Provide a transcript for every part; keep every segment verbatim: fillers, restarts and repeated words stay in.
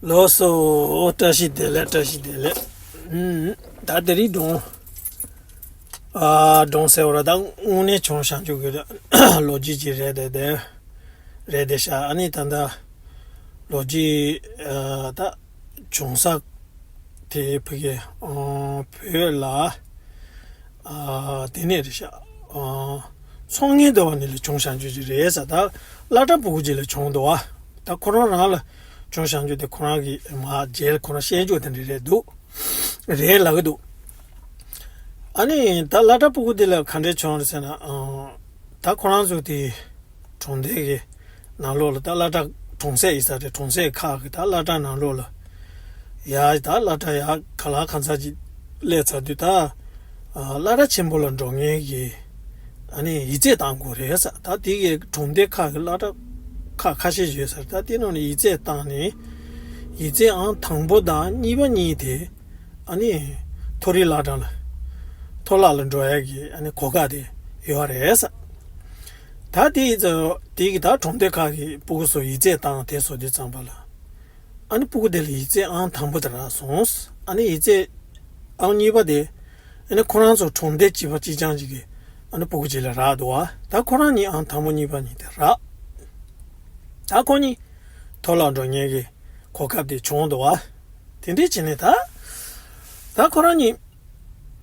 ལགས་སོ། བཀྲ་ཤིས་བདེ་ལེགས། བཀྲ་ཤིས་བདེ་ལེགས། ཨུམ། ད་དེ་རིང་སྒྲུང་། ཨ། སྒྲུང་ཟེར་བ་ད་དངོས་གནས་བྱུང་བཞག་རྒྱུ་གི་ལོ་རྒྱུས་ཅིག་རེད་དེ་དེ། རེད་དེ་ཤག་ཨ་ནི་ད་ལྟ་ལོ་རྒྱུས། ཨ། ད་བྱུང་ས་དེ་ཕ་གི། ཨ། བོད་ལ། ཨ། དེ་ནས་རེད་ཤག་ཨ། ཚོང་ངན་འདྲ་བ་ནས་ལ་བྱུང་བཞག་རྒྱུ་ཅིག་རེད་ཟེར། ད་སློབ་གྲྭ་ཕྲུ་གུ་ཅིག་ལ་བྱུང་འདུག་བ། ད་ཁོ་རང་རང་ལ་བྱུང་བཞག་རྒྱུ་དེ་ཁོ་རང་གི་མ་རྗེས་ལ་ཁོ་རང་བཤད་རྒྱུ་དེ་འདྲ་རེད་འདུག་རེད་ལབ་གི་འདུག་ཨ་ནི་ད་སློབ་གྲྭ་ཕྲུ་གུ་དེ་ལ་ག་འདྲས་བྱུང་རེད་ཟེར་ན། ཨ། ད་ཁོ་རང་ཚོ་དེ་གྲོང་སྡེ་གི་ནང་ལོགས་ལ། ད་སློབ་གྲྭ་གྲོང་གསེབ་ཡིན་ས་རེད། གྲོང་གསེབ་ཁག་གི་ད་སློབ་གྲྭ་ནང་ལོགས་ལ་ཡ། ད་སློབ་གྲྭ་ཡ་ག་ལ་གང་ཚ་ཅིག་སླེབས་ཚར་དུས་ད། ཨ། སློབ་གྲྭ་ཆེན་པོ་ལ་འགྲོ་མཁན་གྱི་ཨ་ནི་ཡིག་ཚད་བཏང་དགོས་རེད་ཟེར། ད་དེ་གི་གྲོང་སྡེ་ཁག་གི་སློབ་གྲྭ་ཁག་ཁ་ཤས་ཡོད་ས་རེད། ད་དེ་ནང་ནས་ཡིག་ཚད་བཏང་ནས། ཡིག་ཚད་ཨང་དང་པོ་དང་གཉིས་པ་གཉིས་དེ་ཨ་ནི་མཐོ་རིམ་སློབ་གྲྭ་ལ། མཐོ་སློབ་ལ་འགྲོ་ཡ་གི་ཨ་ནི་གོ་སྐབས་དེ་ཡོད་རེད་ཟེར། ད་དེ་ཚོ་དེ་གི་ད་གྲོང་སྡེ་ཁག་གི་ཕྲུ་གུ་ཚོ་ཡིག་ཚད་བཏང་དེ་བཟོ་དུས་ཙམ་པ་ལ། ཨ་ནི་ཕྲུ་གུ་དེ་ལ་ཡིག་ཚད་ཨང་དང་པོ་དེ་རག་སོང་། ཨ་ནི་ཡིག་ཚད་ཨང་གཉིས་པ་དེ་ཨ་ནི་ཁོ་རང་ཚོ་གྲོང་སྡེ་གཅིག་པ་གཅིག་རྐྱང་གཅིག་གི་ཨ་ནི་ཕྲུ་གུ་གཅིག་ལ་རག་འདུག་བ། ད་ཁོ་རང་གཉིས་ཨང་དང་པོ་གཉིས་པ་གཉིས་དེ་རག་ད་ཁོ་གཉིས་མཐོ་སློབ་འགྲོ་མཁན་གྱི་གོ་སྐབས་དེ་བྱུང་འདུག་བ། དེ་འདྲས་བྱས་ནས་ད། ད་ཁོ་རང་གཉིས་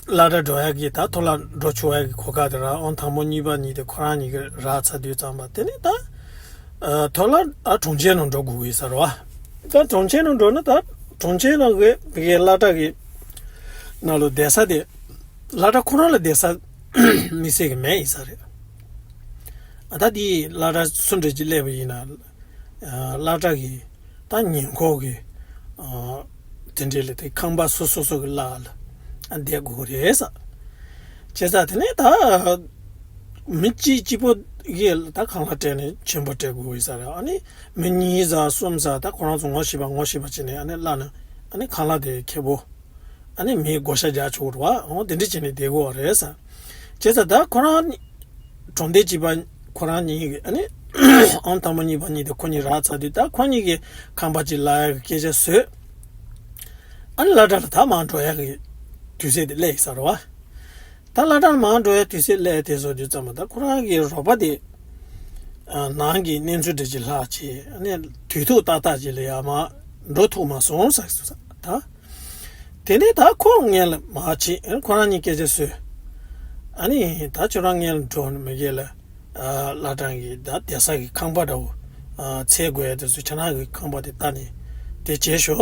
སློབ་གྲྭ་འགྲོ་ཡག་གི། ད་མཐོ་སློབ་འགྲོ་ཆོག་ཡག་གི་གོ་སྐབས་དེ་རག་ཨང་དང་པོ་གཉིས་པ་གཉིས་དེ་ཁོ་རང་གཉིས་ཀྱི་རག་ཚར་དུས་ཙམ་པ་དེ་ནས་ད། ཨ། མཐོ་སློབ། ཨ། གྲོང་ཁྱེར་ནང་འགྲོ་དགོས་ཀྱི་ཡོད་ས་རེད་བ། ད་གྲོང་ཁྱེར་ནང་འགྲོ་ན་ད་གྲོང་ཁྱེར་ནང་གི་ཕ་གིའི་སློབ་གྲྭ་གི་ནང་ལོགས་བསྡད་ས་དེ་སློབ་གྲྭ་ཁོ་རང་ལ་བསྡད་ས་དམིགས་བསལ་གྱི་མེད་ཡིན་ས་རེད། ཨ། ད་དེ་སློབ་གྲྭ་སུ་འདྲ་ཅིག་སླེབས་པ་ཡིན་ན། ཨ། སློབ་གྲྭ་གི་ད་ཉེ་འཁོར་གྱི། ཨ། དེ་འདྲའི་ལ་དེ་ཁང་པ་སོ་སོ་སོ་གི་སློབ་གྲྭ་ལ་བསྡད་དགོས་རེད་ཟེར། བྱས་ཙང་དེ་ནས་ད་མི་གཅིག་གཅིག་པོ་གིས་ད་ཁང་གླ་སྤྲད་ནས་ཆེན་པོ་སྤྲད་དགོས་ཡོད་ས་རེད། ཨ་ནི་མི་གཉིས་ཙམ་གསུམ་ཙམ་ད་ཁོ་རང་ཚོ་ངོ་ཤེས་པ་ངོ་ཤེས་པ་བྱས་ནས་ཨ་ནི་གླ་ན། ཨ་ནི་ཁང་གླ་དེ་ཁེ་པོ། ཨ་ནི་མི་བགོ་བཤའ་རྒྱག་ཆོག་རེད་བ། འོ་དེ་འདྲ་བྱས་ནས་བསྡད་དགོས་པ་རེད་ཟེར། བྱས་ཙང་ད་ཁོ་རང་གྲོང་སྡེ་གཅིག་པ་ཁོ་རང་གཉིས་ཀྱི་ཨ་ནི་ཨང་དང་པོ་གཉིས་པ་གཉིས་དེ་ཁོ་གཉིས་རག་ཚར་དུས་ད་ཁོ་གཉིས་ཀྱི་ཁང་པ་ཅིག་གླ་ཡག་གི་སྐད་ཆ་བཟོས། ཨ་ནི་སློབ་གྲྭ་ལ་ད་མར་འགྲོ་ཡག་གི་དུས་ཚོད་དེ་སླེབས་ཡིན་ས་རེད་བ། ད་སློབ་གྲྭ་ལ་མར་འགྲོ་ཡག་དུས་ཚོད་སླེབས་དེ་བཟོ་དུས་ཙམ་པ་ད་ཁོ་རང་གི་རོགས་པ་དེ། ཨ། ནང་གི་གནས་ཚུལ་འདྲ་ཅིག་ལྷག་བྱས་ཨ་ནི་དུས་ཐོག་ཏག་ཏག་ཅིག་ལ་ཡར་མར་འགྲོ་ཐུབ་མ་སོང་ཟེར་ད། དེ་ནས་ད་ཁོ་སྔོན་ལ་མར་ཕྱིན། ཁོ་རང་གཉིས་སྐད་ཆ་བཟོས། ཨ་ནི་ད་ཁྱོད་རང་སྔོན་ལ་འགྲོ་མི་དགོས་ལ། ཨ། སློབ་གྲྭ་གི་ད་བསྡད་ས་གི་ཁང་པ་འདྲ་བོ། ཨ། འཚོལ་དགོས་ཡ་དེ་ཚོ་ཁྱེད་རང་གི་ཁང་པ་དེ་ལྟ་ནས་དེ་བྱས་ཤོག་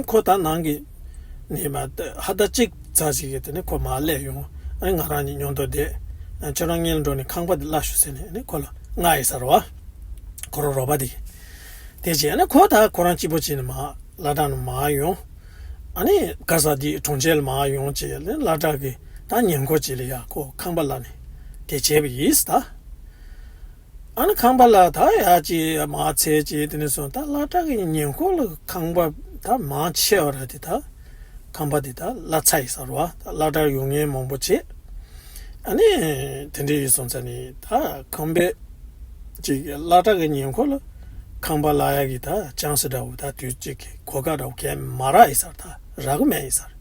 ཁོ་ད་ནང་གི་ནས་མར་ཧབ་ཏ་གཅིག་ཙམ་ཞིག་གི་དེ་ནས་ཁོ་མར་སླེབས་ཡོང་། ཨ་ནི་ང་རང་གཉིས་མཉམ་དུ་བསྡད། ཨ། ཁྱོད་རང་སྔོན་ལ་འགྲོ་ནས་ཁང་པ་དེ་གླ་ཤོག་ཟེར་ནས་ཨ་ནི་ཁོ་ལ་མངགས་ཡིན་ས་རེད་བ། ཁོ་རང་རོགས་པ་དེ། དེ་བྱས་ཨ་ནི་ཁོ་ད་ཁོ་རང་གཅིག་པོ་བྱས་ནས་མར་སློབ་གྲྭ་ནང་མར་ཡོང་། ཨ་ནི་ག་ས་དེ་གྲོང་ཁྱེར་ལ་མར་ཡོང་བྱས་ཨ་ནི་སློབ་གྲྭ་གི་ད་ཉེ་འཁོར་ཅིག་ལ་ཡར་ཁོ་ཁང་པ་གླ་ནས་དེ་བྱས་པ་ཡིན་ད། ཨ་ནི་ཁང་པ་གླ་ད་ཡར་ཅིག་མར་འཚོལ་ཅིག་དེ་ནས་སོང་ད་སློབ་གྲྭ་གི་ཉེ་འཁོར་ལ་ཁང་པ་ད་མང་ཆེ་བ་ར་དེ་ད་ཁང་པ་དེ་ད་གླ་ཚར་ཡིན་ས་རེད་བ། ད་སློབ་གྲྭར་ཡོང་མཁན་མང་པོ་བྱས། ཨ་ནི་དེ་འདྲ་ཡིན་སོང་ཙང་ནི་ད་ཁང་པ་ཅིག་སློབ་གྲྭ་གི་ཉེ་འཁོར་ལ་ཁང་པ་གླ་ཡག་གི་ད་ཅན་སི་འདྲ་བོ་ད་དུས་གཅིག་གི་གོ་སྐབས་འདྲ་བོ་གང་ཡང་མ་རག་ཡིན་ས་རེད། ད་རག་གི་མེད་ཡིན་ས་རེད།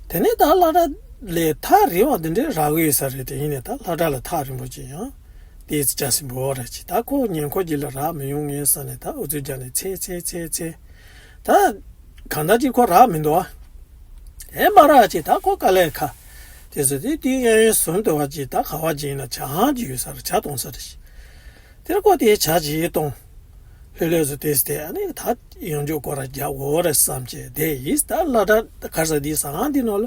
དེ་ནས་ད་སློབ་གྲྭ་ལས་ཐག་རིང་བ་འདི་འདྲའི་རག་གི་ཡོད་ས་རེད། དེ་ཡིན་ནའི་ད་སློབ་གྲྭ་ལ་ཐག་རིང་པོ་ཅིག་ཡང་ཏོག་ཙམ་ཅན་སི་འབོར་ར་ཅིག་ད་ཁོ་ཉེ་འཁོར་ཅིག་ལ་རག་མི་ཡོང་ངེས་བསམ་ནས་ད་ཨུ་ཚུགས་རྒྱག་ནས་འཚོལ་འཚོལ་འཚོལ་འཚོལ། ད་གང་ལྟར་ཅིག་ཁོ་རག་མི་འདུག་ཨ། ཨེ་མ་རག་ཅིག་ད་ཁོ་དཀའ་ལས་ཁག་དེ་ཚོ་དེ་དུས་གཡས་གཡོན་ཟུར་འདྲ་བ་ཅིག་ད་ག་བ་ཅིག་ཡིན་ན་ཇ་ཁང་ཅིག་ཡོད་ས་རེད། ཇ་འཐུང་ས་རེད་ཤག་དེར་ཁོ་དེའི་ཇ་ཅིག་བཏུང་། ལྷོད་ལྷོད་བཟོ་དེས་དེ་ཨ་ནི་ད་ཡང་འཇོག་སྐོར་ར་རྒྱག་འོ་ར་བསམ་བྱས་དེ་ཡིས་ད་སློབ་གྲྭ་གར་ས་དེའི་ཟ་ཁང་དེ་ནང་ལ་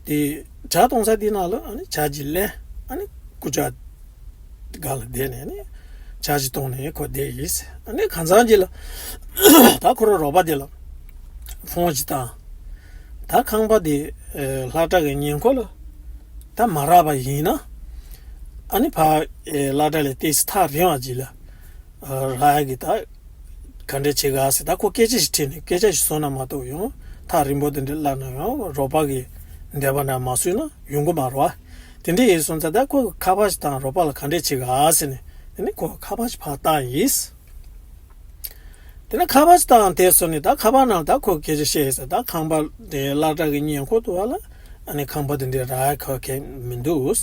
དེ་ཇ་འཐུང་ས་དེ་ནང་ལ་ཨ་ནི་ཇ་ཅིག་ལེན། ཨ་ནི་སྐུ་ཇ་སྒང་ལ་བསྡད་ནས་ཨ་ནི་ཇ་ཅིག་བཏུང་ནས་ཁོ་བསྡད་ཡིས། ཨ་ནི་གང་ཚང་ཅིག་ལ་ད་ཁོ་རང་རོགས་པ་དེ་ལ་ཕོན་ཅིག་བཏང་། ད་ཁང་པ་དེ་ཨེ་སློབ་གྲྭ་གི་ཉེ་འཁོར་ལ་ད་མ་རག་པ་ཡིན་ན་ཨ་ནི་ཕ་ཨེ་སློབ་གྲྭ་ལས་ཏོག་ཙམ་ཐག་རིང་བ་ཅིག་ལ་ཨ་རག་ཡག་གི་ད་ག་འདྲས་བྱེད་ག་ཟེར། ད་ཁོ་སྐད་ཆ་ཞིག་དྲིས་ནས་སྐད་ཆ་ཞིག་གསུངས་ན་མ་གཏོགས་ཡང་ཐག་རིང་པོ་དེ་འདྲ་སླེབས་ན་ཡང་རོགས་པ་གི་འདོད་པ་འདྲ་མ་གསུངས་ན་ཡོང་གི་མ་རེད་བ། དེ་འདྲ་ཡིན་སོང་ཙང་ད་ཁོ་གི་ཁ་པར་ཞིག་བཏང་། རོགས་པ་ལ་ག་འདྲས་བྱེད་ག་ཟེར་ནས་དེ་ནས་ཁོ་གི་ཁ་པར་ཞིག་ཕར་བཏང་ཡིས། དེ་ནས་ཁ་པར་བཏང་དེ་སོང་ནས་ད་ཁ་པར་ནང་ད་ཁོ་སྐད་ཆ་བཤད་ཡིན་ཟེར། ད་ཁང་པ་དེ་གླ་སྒྲ་གི་ཉེ་འཁོར་དུ་བ་ལ་ཨ་ནི་ཁང་པ་དེ་འདྲའི་རག་ཁ་གང་མི་འདུག་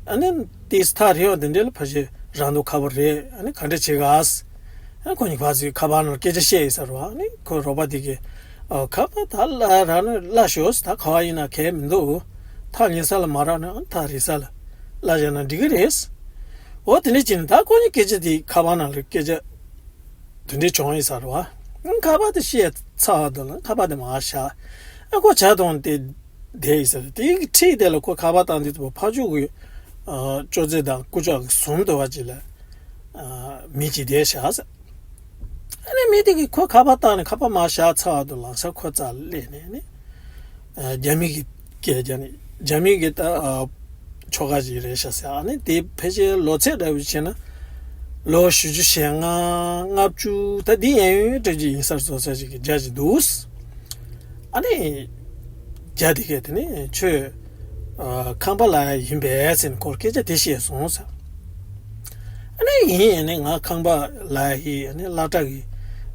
ཨ་ནི་ཏིས་ཐག་རིང་བ་དེ་འདྲའི་ལ་ཕ་ཤེ་རང་འདུག་ཁ་པར་རེད། ཨ་ནི་ག་འདྲ་བྱེད་ག་ཟེར། ཨ་ནི་ཁོ་གཉིས་ཕར་ཚུར་ཁ་པར་ནང་སྐད་ཆ་བཤད་ཡིན་ཟེར་བ། ཨ་ནི་ཁོ་རོགས་པ་དེ་གིས་ཨ་ཁ་པར་ད་གླ་རག་ན་གླ་ཤོག་ཟེར། ད་ག་བ་ཡིན་ན་གང་མི་འདུག་ཐག་ཉེ་ས་ལ་མ་རག་ན་ཨ་ནི་ཐག་རིང་ས་ལ་གླ་བཞག་ན་འགྲིག་གི་རེད་ཟེར། འོ་དེ་འདྲ་བྱས་ནས་ད་ཁོ་གཉིས་སྐད་ཆ་དེ་ཁ་པར་ནང་ལ་སྐད་ཆ་དེ་འདྲའི་བྱུང་ཡིན་ཟེར་བ། ཁ་པར་དེ་བཤད་ཚར་བ་དང་ལ་ཁ་པར་དེ་མར་བཞག་ཨ་ཁོ་ཇ་འཐུང་དེ་བསྡད་ཡིན་ཟེར། དེའི་འཁྲིས་དེ་ལ་ཁོ་ཁ་པར་བཏང་དུས་ཕར་ཕྱོགས་ཀྱི་ཨ་ཅོག་ཙེ་དང་རྐུབ་ཀྱག་གི་ཟུར་དུ་བ་ཅིག་ལ་ཨ་མི་གཅིག་བསྡད་བཞག་ཟེར། ཨ་ནི་མི་དེ་གིས་ཁོ་ཁ་པར་བཏང་ནས་ཁ་པར་མར་བཞག་ཚར་བ་དང་ལམ་སང་ཁོ་རྩར་སླེབས་ནས་ནི། རྒྱ་མི་གི་སྐད་རྒྱག་ནི་རྒྱ་མི་གི་ད་ཨ་ཆོལ་ཁ་ཞིག་རེད་ཤག་ཟེར། ཨ་ནི་དེ་ཕལ་ཆེར་ལོ་ཚད་འདྲ་བོ་བྱས་ན་ལོ་བཞི་བཅུ་ཞེ་ལྔ་ལྔ་བཅུ་ད་འདི་ཡན་ཡོད་འདྲ་ཅིག་ཡིན་ས་བཟོ་ས་ཞིག་གི་རྒྱ་ཞིག་འདུག་ཨ་ནི་རྒྱ་དེ་གས་དེ་ནི་ཁྱོད་ཨ་ཁང་པ་གླ་ཡ་ཡིན་པས་ཟེར་ནས་ཁོར་སྐད་ཆ་དེ་བཤད་སོང་ཟེར། ཨ་ནི་ཡིན། ཨ་ནི་ང་ཁང་པ་གླ་ཡ་ཡིན། ཨ་ནི་གླ་སྒྲ་གི་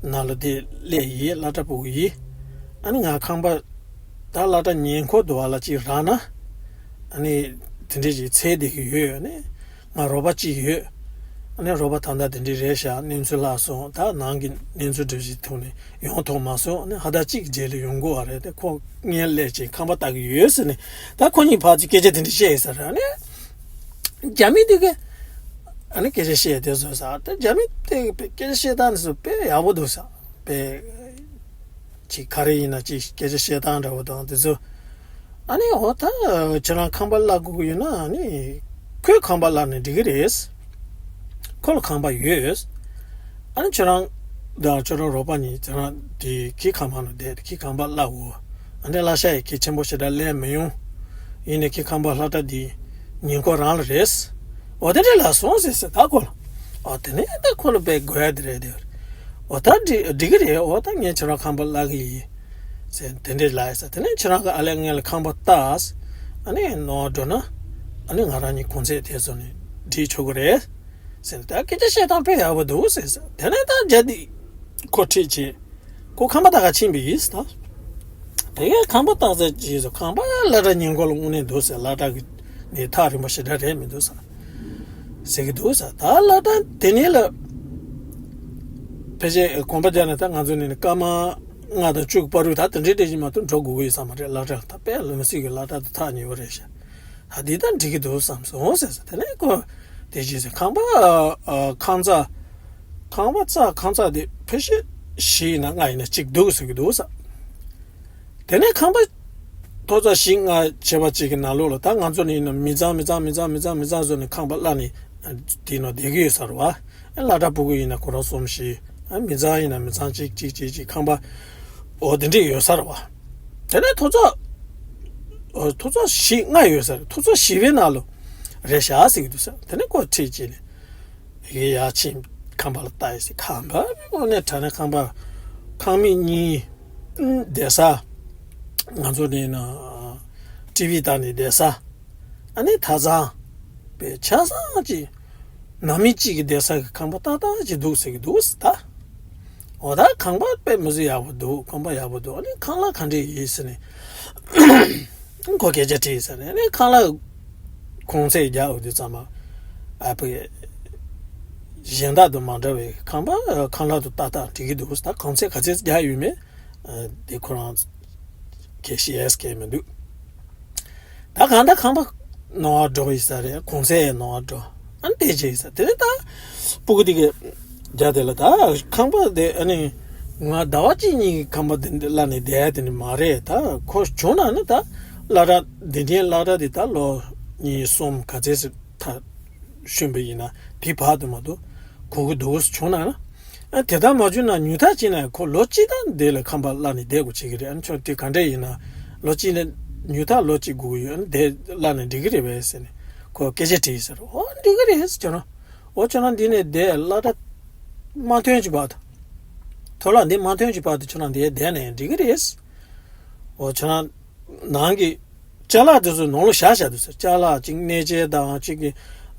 ནང་ལ་དེ་སླེབས་ཡིན། གླ་སྒྲ་ཕོག་གི་ཡིན། ཨ་ནི་ང་ཁང་པ་ད་གླ་སྒྲ་ཉེ་འཁོར་དུ་བ་ལ་ཅིག་རག་ན་ཨ་ནི་དེ་འདྲས་ཅིག་འཚོལ་བསྡད་ཀྱི་ཡོད། ཨ་ནི་ང་རོགས་པ་གཅིག་ཡོད། ཨ་ནི་རོགས་པ་ད་ལྟ་དེ་འདྲས་རེད་ཤག་གནས་ཚུལ་བརླག་སོང་། ད་ནང་གི་གནས་ཚུལ་འདྲ་ཞིག་ཐོག་ནས་ཡོང་ཐུབ་མ་སོང་། ཨ་ནི་ཕྱི་ཟླ་གཅིག་རྗེས་ལ་ཡོང་དགོས་པ་རེད། དེ་ཁོ་ངའི་སླེབས་ཅིག་ཁང་པ་ལྟ་གི་ཡོད་ཟེར་ནས་ད་ཁོ་གཉིས་ཕར་ཅིག་སྐད་ཆ་དེ་འདྲས་བཤད་ཡིན་ཟེར། ཨ་ནི་རྒྱ་མི་དེ་གས་ཨ་ནི་སྐད་ཆ་བཤད་དེ་བཟོས་ས། ད་རྒྱ་མི་དེ་གས་སྐད་ཆ་བཤད་སྟངས་དེ་ཚོ་དཔེ་ཡག་པོ་འདུག་ས། དཔེ་ཅིག་ག་རེ་ཡིན་ན་ཅིག་སྐད་ཆ་བཤད་སྟངས་འདྲ་བོ་དང་དེ་ཚོ། ཨ་ནི་འོ་ད་ཁྱེད་རང་ཁང་པ་གླ་དགོས་ཀྱི་ཡོད་ན་ཨ་ནི་ཁོས་ཁང་པ་གླ་ནས་འགྲིག་གི་རེད། ཁོ་ལ་ཁང་པ་ཡོད། ཨ་ནི་ཁྱེད་རང་དང་ཁྱེད་རང་རོགས་པ་གཉིས་ཁྱེད་རང་དེ་ཁྱེད་ཁང་པ་ནང་བསྡད། ཁྱེད་ཁང་པ་གླ་འོ། ཨ་ནི་གླ་ཆ་ཡི་ཁྱེད་ཆེན་པོ་ཞེ་དྲག་ལེན་མི་ཡོང་། ཡིན་ནའི་ཁྱེད་ཁང་པ་གླ་སྒྲ་དེ་ཉེ་འཁོར་རང་ལ་རེད། འོ་དེ་འདྲས་ལབ་སོང་ཟེར་ཟེར་ད་ཁོ་ལ། འོ་དེ་ནས་ད་ཁོ་ལ་དཔེ་དགོས་ཡ་དེ་རེད་དེ། འོ་ད་འགྲིག་འགྲིག་གི་རེད། འོ་ད་ངས་ཁྱེད་རང་ཁང་པ་གླ་གི་ཡིན་ཟེར་དེ་འདྲས་ལབ་ཡ་ཟེར། དེ་ནས་ཁྱེད་རང་གི་ཨ་ལས་ངས་ལ་ཁང་པ་ལྟ། ཨ་ནི་ནོར་འགྲོ་ན་ཨ་ནི་ང་རང་གཉིས་གུང་ཚིགས་དེ་ཚོ་ནས་འགྲིག་ཆོག་གི་རེད་ཟེར། ད་སྐད་ཆ་བཤད་སྟངས་དཔེ་ཡག་པོ་འདུག་ཟེར་ཟེར། དེ་ནས་ད་རྒྱ་དེ་ཁོ་ཁྲིད་བྱས། ཁོ་ཁང་པ་ལྟ་ག་ཕྱིན་པ་ཡིན་ཟེར། ད་དེ་གས་ཁང་པ་བཏགས་ཚར་རྗེས་སུ་ཁང་པ་གླ་སྒྲ་ཉེ་འཁོར་ལ་དངོས་གནས་འདུག་ཟེར། གླ་སྒྲ་གི་ནི་ཐག་རིང་པོ་ཞེ་དྲག་རེད་མི་འདུག་ཟེར། ཟེར་གི་འདུག་ཟེར། ད་གླ་སྒྲ་དེ་ནས་ལ་ཕལ་ཆེར་གོམ་པ་རྒྱག་ནས་ད་ང་ཚོ་ནས་ནི་སྐར་མ་ལྔ་དང་བཅུ་གི་བར་དུ་ད་དེ་འདྲའི་འདྲ་ཞིག་མ་གཏོགས་འགྲོ་དགོས་ཀྱི་ཡོད་ས་མ་རེད། གླ་སྒྲ་ད་དཔེ་ལོ་མི་སྲིད་ཀྱི་གླ་སྒྲ་དེ་ཐག་ཉེ་བོ་རེད་ཤག་ཨ་འདི་ད་འགྲིག་གི་འདུག་བསམ་སོང་ཟེར་ཟེར། དེ་ནས་ཁོ་དེ་རྗེས་ཟེར་ཁང་པ་ཨ་ཁང་ཚ་ཁང་པ་ཚ་ཁང་ཚ་དེ་ཕལ་ཆེར་བཞི་ཡིན་ན་ལྔ་ཡིན་ན་གཅིག་འདུག་ཟེར་གི་འདུག་ཟེར། དེ་ནས་ཁང་པ་ཐོག་ཚ་བཞི་ལྔ་བྱས་པ་གཅིག་གི་ནང་ལོགས་ལ་ད་ང་ཚོ་ནི་ཡིན་ན་མི་ཚང་མི་ཚང་མི་ཚང་མི་ཚང་མི་ཚང་བཟོས་ནས་ཁང་པ་གླ་ནས་དེ་ནང་བསྡད་ཀྱི་ཡོད་ས་རེད་བ། གླ་སྒྲ་ཕོག་གི་ཡིན་ན་ཁོ་རང་གསུམ་བཞི། མི་ཚང་ཡིན་ན་མི་ཚང་གཅིག་གཅིག་གཅིག་གཅིག་ཁང་པ་འོ་དེ་འདྲས་ཡོད་ས་རེད་བ། དེ་ནས་ཐོག་ཚ་ཨོ་ཐོག་ཚ་བཞི་ལྔ་ཡོད་ས་རེད། ཐོག་ཚ་བཞི་པའི་ནང་ལོགས་རེད་ཤག་ཟེར་གི་འདུག་ཟེར། དེ་ནས་ཁོ་ཁྲིད་བྱས་ནས་ཡར་ཕྱིན་ཁང་པ་ལ་ལྟ་ཡི་ཟེར། ཁང་པ་དངོས་གནས་དྲང་གནས་ཁང་པ་ཁང་མིག་གཉིས་བསྡད་ས། ང་ཚོ་ནས་ན་ཊི་ཝི་བལྟས་ནས་བསྡད་ས། ཨ་ནི་ཐ་ཚང་པའི་ཆ་ཚང་ཅིག་ནང་མི་གཅིག་གི་བསྡད་ས་གི་ཁང་པ་ཏག་ཏག་ཅིག་འདུག་ཟེར་གི་འདུག་ཟེར་ད། འོ་ད་ཁང་པ་དཔེ་མི་སྲིད་ཡག་པོ་འདུག་ཁང་པ་ཡག་པོ་འདུག་ཨ་ནི་ཁང་གླ་ག་འདྲས་ཡིན་ཟེར་ནས། ཁོ་སྐད་ཆ་དྲིས་ས་ནས་ནི་ཁང་གླ་གུང་ཚད་རྒྱག་འོ་དུས་ཙམ་པ་ཨ་ཕ་གཞན་དག་དང་མ་འདྲ་བའི་ཁང་པ་ཁང་གླ་དུ་ཏག་ཏག་འགྲིག་གི་འདུག་ད་གུང་ཚད་ག་ཚད་རྒྱག་ཡོད་མེད་དེ་ཁོ་རང་གིས་ཤེས་ཡས་མི་འདུག་ད་གང་ལྟར་ཁང་པ་ནོར་བ་འགྲོ་ཡི་ས་རེད། གུང་ཚད་ནོར་བ་འགྲོ། ཨ་ནི་དེ་བྱས་ས་དེ་ནས་ད་སྤུ་གུ་དེ་གས་རྒྱ་དེ་ལ་ད་ཁང་པ་དེ་ཨ་ནི་ང་ཟླ་བ་གཅིག་གཉིས་ཀྱི་ཁང་པ་དེ་འདི་གླ་ནས་བསྡད་ཡ་དེ་ནི་མ་རེད། ད་ཁོ་བྱུང་ན་ནི་ད་གླ་སྒྲ་འདི་འདྲའི་གླ་སྒྲ་དེ་ད་ལོ་གཉིས་གསུམ་ག་ཚད་ཟེར་ད་ཤོད་པ་ཡིན་ན་དེ་བར་དུ་མ་གཏོགས་གོ་གི་འདུག་བྱུང་ན་ན། ཨ་དེ་ལྟར་མ་བྱུང་ན་ཉུང་མཐའ་གཅིག་ན་ཁོ་ལོ་གཅིག་དང་དེ་ལ་ཁང་པ་གླ་ནས་བསྡད་དགོས་བྱེད་ཀྱི་རེད། ཨ་ནི་ཁྱོད་དེ་ག་འདྲས་ཡིན་ན་ལོ་གཅིག་ལ་ཉུང་མཐའ་ལོ་གཅིག་དགོས་ཀྱི་ཡོད། ཨ་ནི་དེ་གླ་ནས་འགྲིག་གི་རེད་པས་ཟེར་ནས་ཁོ་སྐད་ཆ་དྲིས་ཟེར། འོ་འགྲིག་གི་རེད་ཟེར། ཁྱོད་རང་འོ་ཁྱོད་རང་འདི་ནས་བསྡད་གླ་སྒྲ་མ་ཐོན་གྱི་བར་དུ་ཐོ་ལག་འདི་མ་ཐོན་གྱི་བར་དུ་ཁྱོད་རང་འདིར་བསྡད་ནས་འགྲིག་གི་རེད། འོ་ཁྱོད་རང་ནང་གི་ཅ་ལག་དེ་ཚོ་ནང་ལོགས་བཞག་བཞག་འདུག་ཟེར། ཅ་ལག་གཅིག་གནས་མཇལ་དང་གཅིག་གི་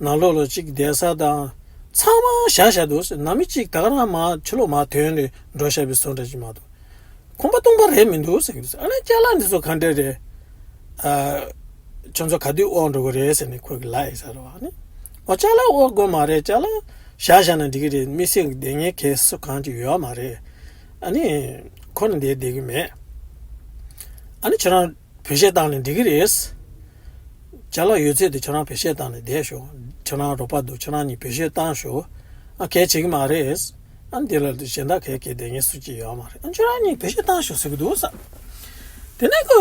ནང་ལོགས་ལ་གཅིག་བསྡད་ས་དང་ ཚང་མ་བཞག་བཞག་འདུག་ཟེར། ནང་མི་གཅིག་ད་ག་རང་མར་ཕྱི་ལོགས་མར་ཐོན་ནས་འགྲོ་བཞག་པའི་བཟོ་འདྲ་ཞིག་མ་གཏོགས། ཁང་པ་སྟོང་པ་རེད་མི་འདུག་ཟེར་གྱི་འདུག་ཟེར། ཨ་ནི་ཅ་ལག་འདི་ཚོ་ག་འདྲ་རེད། ཨ། ཁྱོད་ཚོ་ག་དུས་དབོར་འགྲོ་གི་རེད་ཟེར་ནས་ཁོས་ལབ་ཡིན་ས་རེད་བ། ཨ་ནི། འོ་ཅ་ལག་དབོར་དགོས་མ་རེད། ཅ་ལག་བཞག་བཞག་ན་འགྲིག་གི་རེད། མི་སེར་གྱི་སྡོད་མཁན་ག་སུ་གང་ཅིག་ཡོད་མ་རེད། ཨ་ནི། ཁོ་ནི་འདིར་བསྡད་ཀྱི་མེད། ཨ་ནི་ཁྱོད་རང་བེད་སྤྱོད་བཏང་ནས་འགྲིག་གི་རེད། ཅ་ལག་ཡོད་ཚད་དེ་ཁྱོད་རང་བེད་སྤྱོད་བཏང་ནས་བསྡད་ཤོག། ཁྱོད་རང་རོགས་པ་འདུག། ཁྱོད་རང་གཉིས་བེད་སྤྱོད་བཏང་ཤོག། ཨ། གལ་ཆེ་གི་མ་རེད། ཨ། འདི་ལ་གཞན་དག་གལ་གལ་བསྡད་མཁན་སུ་གཅིག་ཡོད་མ་རེད། ཨ། ཁྱོད་རང་གཉིས་བེད་སྤྱོད་བཏང་ཤོག་ཟེར་གི་འདུག་ས། དེ་ནས་ཁོ་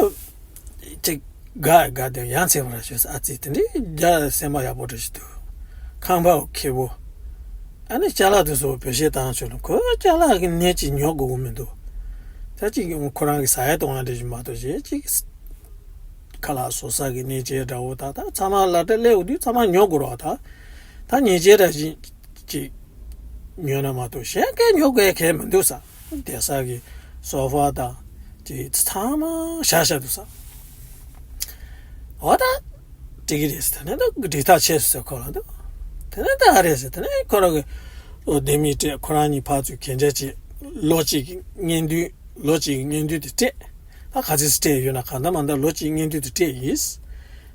ཅིག་དགའ་དགའ་དེ་ཡ་མཚན་པོ་ར་བྱོས་ས། ཨ་ཙི། དེ་འདྲའི་རྒྱ་སེམས་པ་ཡག་པོ་འདྲ་ཞིག་འདུག། ཁང་པ་ཁེ་པོ། ཨ་ནི་ཅ་ལག་དེ་ཚོ་བེད་སྤྱོད་བཏང་ཆོག་ན་ཁོ་ཅ་ལག་གི་ནས་ཅིག་ཉོ་དགོས་ཀྱི་མི་འདུག། ད་ཅིག་ཁོ་རང་གི་ཟ་ཡ་བཏུང་ཡ་འདྲ་ཞིག་མ་གཏོགས། གཞན་ཅིག་ཁ་ལག་བཟོ་ས་གི་ནས་ཅིག་འདྲ་བོ། ད་ད་ཚང་མ་སློབ་གྲྭ་སླེབས་ཡོང་དུས་ཚང་མ་ཉོ་དགོས་རེད་བ། ད་ད་ཉེས་ཅན་འདྲ་ཞིག་ཅིག་ཉོས་ན་མ་གཏོགས་གཞན་གས་ཉོ་དགོས་གལ་མི་འདུག་ས། བསྡད་ས་གི་སོ་ཕ་དང་ཅིག་ཚང་མ་བཞག་བཞག་འདུག་ས། འོ་ད་འགྲིག་གི་རེད་ཟེར། དེ་ནས་ད་འགྲིག་ཐག་ཆོད་ཟེར་ཁོ་ལ་འདུག། དེ་ནས་ད་ཨ་རེད་ཟེར། དེ་ནས་ཁོ་རང་གི་ལོ་ལྡེ་མིག་སྤྲད། ཁོ་རང་གཉིས་ཕར་ཚུར་གན་རྒྱ་བྱས། ལོ་གཅིག་གི་སྔོན་དུས། ལོ་གཅིག་གི་སྔོན་དུས་དེ་སྤྲད། ད་ག་ཚོད་སྤྲད་ཡོད་ན། གང་ལྟར་མ་ལྟར་ལོ་གཅིག་སྔོན་དུས་དེ་སྤྲད་ཡིན།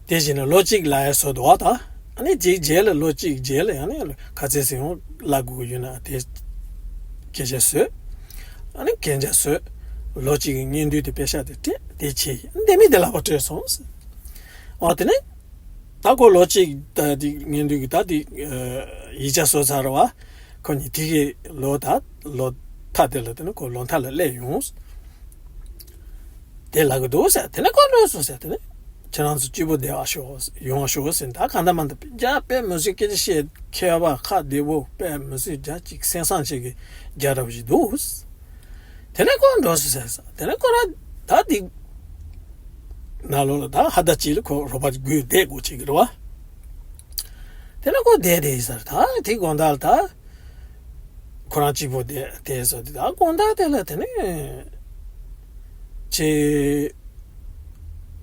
དེ་བཞིན་ལོ་གཅིག་ལ་ཡ་བཟོ་འདུག་བ་ད། ཨ་ནི་དེའི་རྗེས་ལ་ལོ་གཅིག་རྗེས་ལ་ཡང་ནི་ག་ཚོད་ཟིན་ཡོང་ལ་དགོས་ཀྱི་ཡོད་ན་དེ་སྐད་ཆ་བཟོས། ཨ་ནི་གན་རྒྱ་བཟོས། ལོ་གཅིག་གི་སྔོན་དུས་དེ་པེ་ཤག་དེ་སྤྲད། དེ་བྱས་ཡིན། ལྡེ་མིག་དེ་ལག་པ་སྤྲོད་སོང་ཟེར། འོ་དེ་ནས་ད་ཁོ་ལོ་གཅིག་ད་དེ་སྔོན་དུས་ཀྱི་ད་དེ་ཡིག་ཆ་བཟོས་ཚར་བ། ཁོ་གཉིས་དེ་གི་ལོ་ད་ལོ་མཐའ་དེ་ལ་དེ་ནས་ཁོ་ལོ་མཐའ་ལ་སླེབས་ཡོང་། དེ་ལབ་གི་འདུག་ཟེར། དེ་ནས་ཁོ་འགྲོ་སོང་ཟེར། དེ་ནས་ཁྱེད་རང་ཚོ་སྐྱིད་པོ་བསྡད་པ་ཤོག། ཡོང་བ་ཤོག་ཟེར། ད་གང་ལྟར་མ་ལྟར་རྒྱ་དཔེ་མི་སྲིད་སྐད་ཆ་བཤད། མཁས་པ་ཁ་བདེ་པོ། དཔེ་མི་སྲིད་རྒྱ་ཅིག་སེང་སང་ཅིག་གི་རྒྱ་འདྲ་པོ་ཞིག་འདུག། དེ་ནས་ཁོ་འགྲོ་སོང་ཟེར། དེ་ནས་ཁོ་རང་ད་དེ་ནང་ལོགས་ལ་ད་ཧ་ད་ཅིག་ལ་ཁོ་རོགས་པ་སྒུག་བསྡད་དགོས་ཅིག་གི་རེད་བ། དེ་ནས་ཁོ་བསྡད་བསྡད་ཡིན་ས་རེད། ད་དེ་དགོང་དག་ལ་ད། ཁོ་རང་གཅིག་པོ་བསྡད་བསྡད་སོང་། དེ་དག་དགོང་དག་དེ་ལ་དེ་ནས་ཅིག་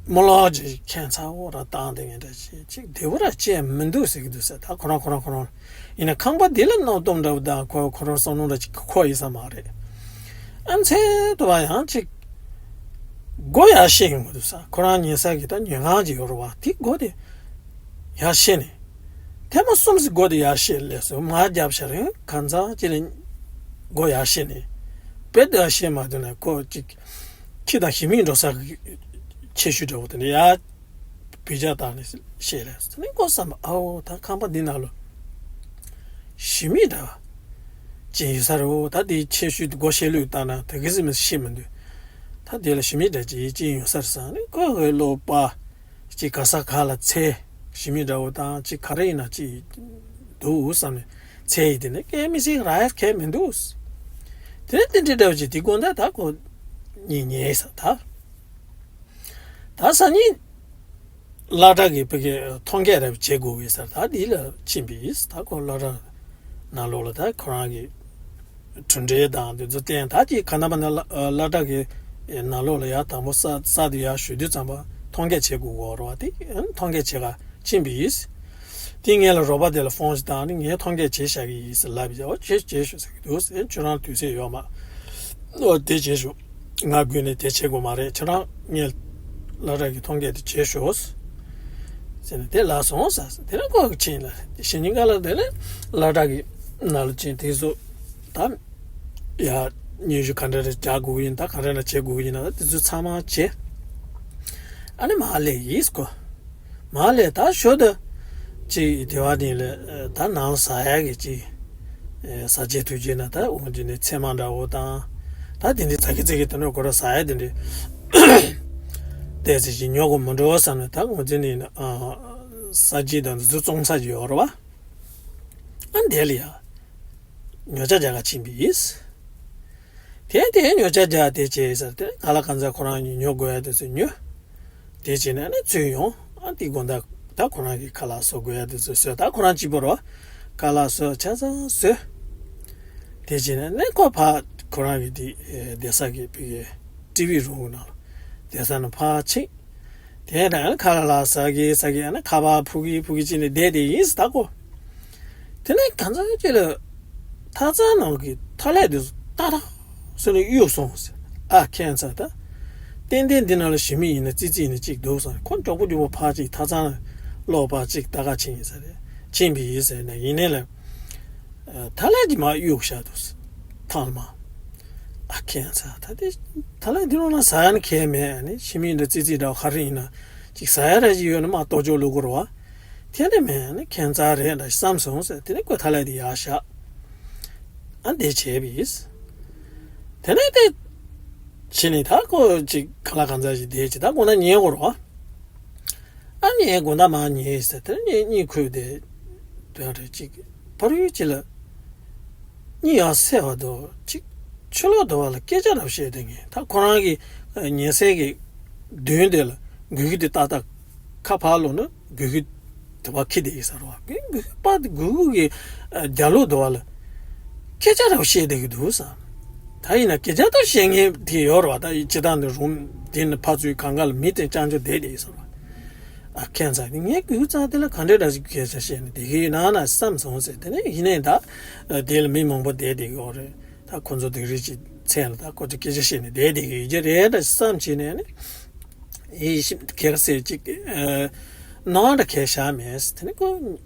རྨི་ལམ་ཅིག་ཁྱད་མཚར་པོ་རང་བཏང་བསྡད་མཁན་འདྲ་ཅིག། ཅིག་བདེ་པོ་རང་བྱས་མི་འདུག་ཟེར་གྱི་འདུག་ཟེར། ད་ཁོ་རང་ཁོ་རང་ཁོ་རང་ཡིན་ན་ཁང་པ་འདི་ལ་སྣང་སྟོབས་འདྲ་པོ་དང་ཁོ་ཁོ་རང་བསམ་བློ་འདྲ་ཅིག་འཁོར་ཡིན་ས་མ་རེད། ཨ་ནི་ཚེ་དུ་བ་ཡང་ཅིག་སྒོ་ཡར་ཕྱེ་ཡོང་གི་འདུག་ཟེར། ཁོ་རང་ཉལ་ས་གི་ད་ཉལ་ཁང་ཅིག་ཡོད་རེད་བ། དེ་སྒོ་དེ་ཡར་ཕྱེ་ནས། ཐེངས་མ་གསུམ་ཙམ་སྒོ་དེ་ཡར་ཕྱེ་སླེབས་སོང་། མར་རྒྱབ་ཤ་རེད། གང་ཚང་ཅི་ལ་སྒོ་ཡར་ཕྱེ་ནས། དཔེ་དེ་ཡར་ཕྱེ་མ་ཐུབ་ནས་ཁོ་ཅིག་ཁྱི་དང་ཞི་མི་འགྲོ་ས་གི་ཆེ་ཤོས་འདྲ་བོ་དེ་འདྲ་ཡར་བི་ཅག་བཏང་ནས་ཕྱེ་སླེབས་སོང་། དེ་ནས་ཁོ་བསམ་པ། ཨའོ་ད་ཁང་པ་འདི་ནང་ལོ་ཞི་མི་འདྲ་ཅིག་ཡོད་ས་རེད། ད་དེ་ཆེ་ཤོས་དེ་སྒོ་ཕྱེ་ལུགས་བཏང་ན་དེ་གི་ཟིན་མི་ཤེས་མི་འདུག། ད་དེ་ལ་ཞི་མི་འདྲ་ཅིག་ཅིག་ཡོད་ས་རེད་བསམ་ནས་ཁོ་གི་བློ་པ། ཅིག་ག་ས་ག་ལ་འཚོལ། ཞི་མི་འདྲ་བོ་དང་ཅིག་ག་རེ་ཡིན་ན་ཅིག་འདུག་བསམ་ནས་འཚོལ་ཡིན། དེ་ནས་སྐད་མི་སྲིད་རག་ཡ་གལ་མི་འདུག། དེ་ནས་དེ་འདྲའི་འདྲ་བོ་ཅིག་དེ་དགོང་དག་ད་ཁོ་གཉིད་ཉལ་ས། ད་ད་སང་ཉིན་སློབ་གྲྭ་གི་ཕ་གི་ཐོ་འགོད་རེ་བྱེད་དགོས་ཀྱི་ས། ད་འདི་ལ་ཕྱིན་པ་ཡིན། ད་ཁོ་སློབ་གྲྭ་ནང་ལོགས་ལ་ད་ཁོ་རང་གི་གྲུབ་འབྲས་དང་དེ་ཚོ་བསྟན། ད་ཅིག་ག་ན་མ་ན་སློབ་གྲྭ་གི་ནང་ལོགས་ལ་ཡར་དང་པོ་ས་ས་དེ་ཡར་ཞུ་དུས་ཙམ་པ་ཐོ་འགོད་བྱེད་དགོས་ཀྱི་རེད་བ། དེ་ཐོ་འགོད་བྱེད་ག་ཕྱིན་པ་ཡིན། དེ་ངས་ལ་རོགས་པ་དེ་ལ་ཕོན་ཞིག་བཏང་ནས་ངས་ཐོ་འགོད་བྱས་བཞག་གི་ཡིན་ཟེར་ལབ་པ་ཡིན། འོ་བྱེད་བྱེད་ཤོག་ཟེར་གྱི་འདུག་ཟེར། ཁྱོད་རང་དུས་ཚོད་ཡོད་མ། འོ་དེ་བྱེད་ཤོག། ང་སྒུག་ནས་དེ་བྱེད་དགོས་མ་རེད། ཁྱེད་རང་ངས་སློབ་གྲྭ་གི་ཐོ་འགོད་དེ་བྱེད་ཤོག་ཟེར་ནས་དེ་ལབ་སོང་ཟེར། དེ་ནས་ཁོ་ཕྱིན་ལ་གཞེས་ནིང་ཁ་ལ་དེ་ནས་སློབ་གྲྭ་གི་ནང་ལ་ཕྱིན། དེ་ཚོ་ད་ཡ་སྙན་ཞུ་ག་འདྲ་རེ་རྒྱག་དགོས་ཡིན། ད་ག་འདྲ་ན་བྱེད་དགོས་ཡིན་ན་དེ་ཚོ་ཚང་མ་བྱས། ཨ་ནི་མར་སླེབས་ཡིན་ཁོ། མར་ལས་ད་ཞོ་ད་ཅིག་དེ་བ་ནི་ལས་ད་ནང་ཟ་ཡ་གི་ཅིག་ཟ་བྱེད་དུ་བྱེད་ན་ད་འོང་གྱི་ནི་ཚལ་མ་འདྲ་བོ་དང་། ད་དེ་འདྲའི་ཚ་གི་ཚ་གི་དེ་འདྲ་གོ་ར་ཟ་ཡ་དེ་འདྲའི་ཏོག་ཙམ་ཅིག་ཉོ་དགོས་མི་འགྲོ་བསམ་ནས། ད་འོང་གྱི་ནི་ཟ་བྱེད་དང་འདི་ཚོ་བཙོང་ས་ཅིག་ཡོད་རེད་བ། ཨ་འདི་ལ་ཡ་ཉོ་ཆ་རྒྱག་ག་ཕྱིན་པ་ཡིན། དེ་དེ་ཉོ་ཆ་རྒྱག་དེ་བྱས་ཟེར་ཏེ་ག་ལ་གང་ཟག་ཁོ་རང་གཉིས་ཉོ་དགོས་ཡ་དེ་ཚོ་ཉོས། དེ་བྱས་ནས་ནི་ཚུར་ཡོང་། ཨ་དེ་དགོང་དག་ད་ཁོ་རང་གི་ཁ་ལག་བཟོ་དགོས་ཡ་དེ་ཚོ་བཟོས། ད་ཁོ་རང་གཅིག་པོ་རོ། ཁ་ལག་བཟོས་ཆ་ཚང་བཟོས། དེ་བྱས་ནས་ནི་ཁོ་ཕར་ཁོ་རང་གི་དེ་བསྡད་ས་གི་ཕ་གི་ཊི་ཝི་རུམ་ནང་ལ་བསྡད་ས་ནང་ཕར་ཕྱིན། དེ་ནས་ཁ་ལག་ཟ་གི་ཟ་གི་ཨ་ནི་ཁ་པར་ཕུག་གི་ཕུག་གི་བྱས་ནས་བསྡད་དེ་ཡིན་ཟེར། ད་ཁོ་ དེ་ནས་གང་ཚ་ཅིག་ལ་ཐག་ཚང་ནང་གི་ཐག་ལེ་དེ་ཏག་ཏག་སོ་ནས་གཡུག་སོང་ཟེར། ཨ་ཁྱད་མཚར་ད། ཏན་ཏན་འདི་ནང་ལ་ཞི་མི་ཡིན་ན་ཙི་ཙི་ཡིན་ན་གཅིག་འདུག་ཟེར། ཁོ་མགྱོགས་པོ་མགྱོགས་པོ་ཕར་ཅིག་ཐག་ཚང་ལོག་པ་ཅིག་ད་ག་ཕྱིན་ཡིན་ཟེར་རེད། ཕྱིན་པ་ཡིན་ཟེར་ནས་ཡིན་ནའི་ལ། ཐག་ལེ་ཅིག་མར་གཡུག་བཞག་འདུག་ཟེར། ཐང་ལ་མར། ཨ་ཁྱད་མཚར་ད་དེ་ཐག་ལེ་འདི་ནང་ལ་ཟ་ཡ་ནི་གལ་མེད་ནི། ཞི་མི་ཡིན་ན་ཙི་ཙི་འདྲ་བ་ག་རེ་ཡིན་ན་ཅིག་ཟ་ཡ་ར་ཅིག་ཡོད་ན་མར་གཏོར་ཆོག་ལུག་གོ་ར་བ། དེ་འདྲ་མེད་ནི་ཁྱད་མཚར་རེད་འདྲ་བསམ་སོང་ཟེར། དེ་ནས་ཁོས་ཐག་ལེ་དེ་ཡར་བཞག་ཨ་འདི་བྱས་པ་ཡིན། དེ་ནས་དེ་བྱས་ནས་ད་ཁོ་ཅིག་ག་ལ་གང་ཚ་ཞིག་བསྡད་ཅིག་ད་ཁོ་ན་ཉལ་དགོས་རེད་བ། ཨ་ཉལ་དགོས་ན་མར་ཉལ་ཟེར། དེ་ནས་གཉིད་ཁུག་དེ་དོན་རེད་ཅིག་ཕ་རུའི་ཅིག་ལ། གཉིད་ཡང་སད་པ་འདུག་ཅིག་ཕྱི་ལོགས་དུ་བ་ལ་སྐད་ཆ་རབ་བཤད་དེ་ངས་ད་ཁོ་རང་གི་ཉལ་སའི་གི་མདུན་དེ་ལ་སྒུག་གི་དེ་ཏག་ཏག་ཁ་ཕར་ལོག་ན་སྒུག་གི་དེ་བ་ཁྱི་དེ་ཡིན་ས་རེད་བ། སྒུག་གི་པ་དེ་སྒུག་གི་རྒྱབ་ལོགས་དུ་བ་ལ་སྐད་ཆ་རབ་བཤད་བསྡད་ཀྱི་འདུག་ས། ད་ཡིན་ན་སྐད་ཆ་ད་བཤད་མཁན་དེ་ཡོད་རེད་བ། ད་ཡི་སྤྱི་བཏང་དུ་རུམ་དེ་ནི་ཕར་ཚུར་གང་ག་ལ་མི་དེ་རྐྱང་རྐྱང་བསྡད་དེ་ཡིན་ས་རེད་བ། ཨ་ཁྱད་མཚར་དེ་ངས་སྒུག་ཙང་དེ་ལ་ག་འདྲས་འདྲ་ཞིག་སྐད་ཆ་བཤད་ནས་བསྡད་ཀྱི་ཡོད་ན་ན་བསམ་སོང་ཟེར། དེ་ནས་ཡིན་ནའི་ད་དེ་ལ་མི་མང་པོ་བསྡད་བསྡད་ཀྱི་ཡོད་རེད། ད་ཁོ་ཚོ་དེ་རིགས་ཀྱི་མཚན་ལ་ད་ཁོ་ཚོ་སྐད་ཆ་བཤད་ནས་བསྡད་བསྡད་ཀྱི་ཡོད་ཀྱི་རེད་ད་བསམ་བྱས་ནས་ནི། ཨེ་ཤི་གེགས་སེ་ཅིག་ཨ་ནང་ལ་གས་བཞག་མེད། དེ་ནི་ཁོ་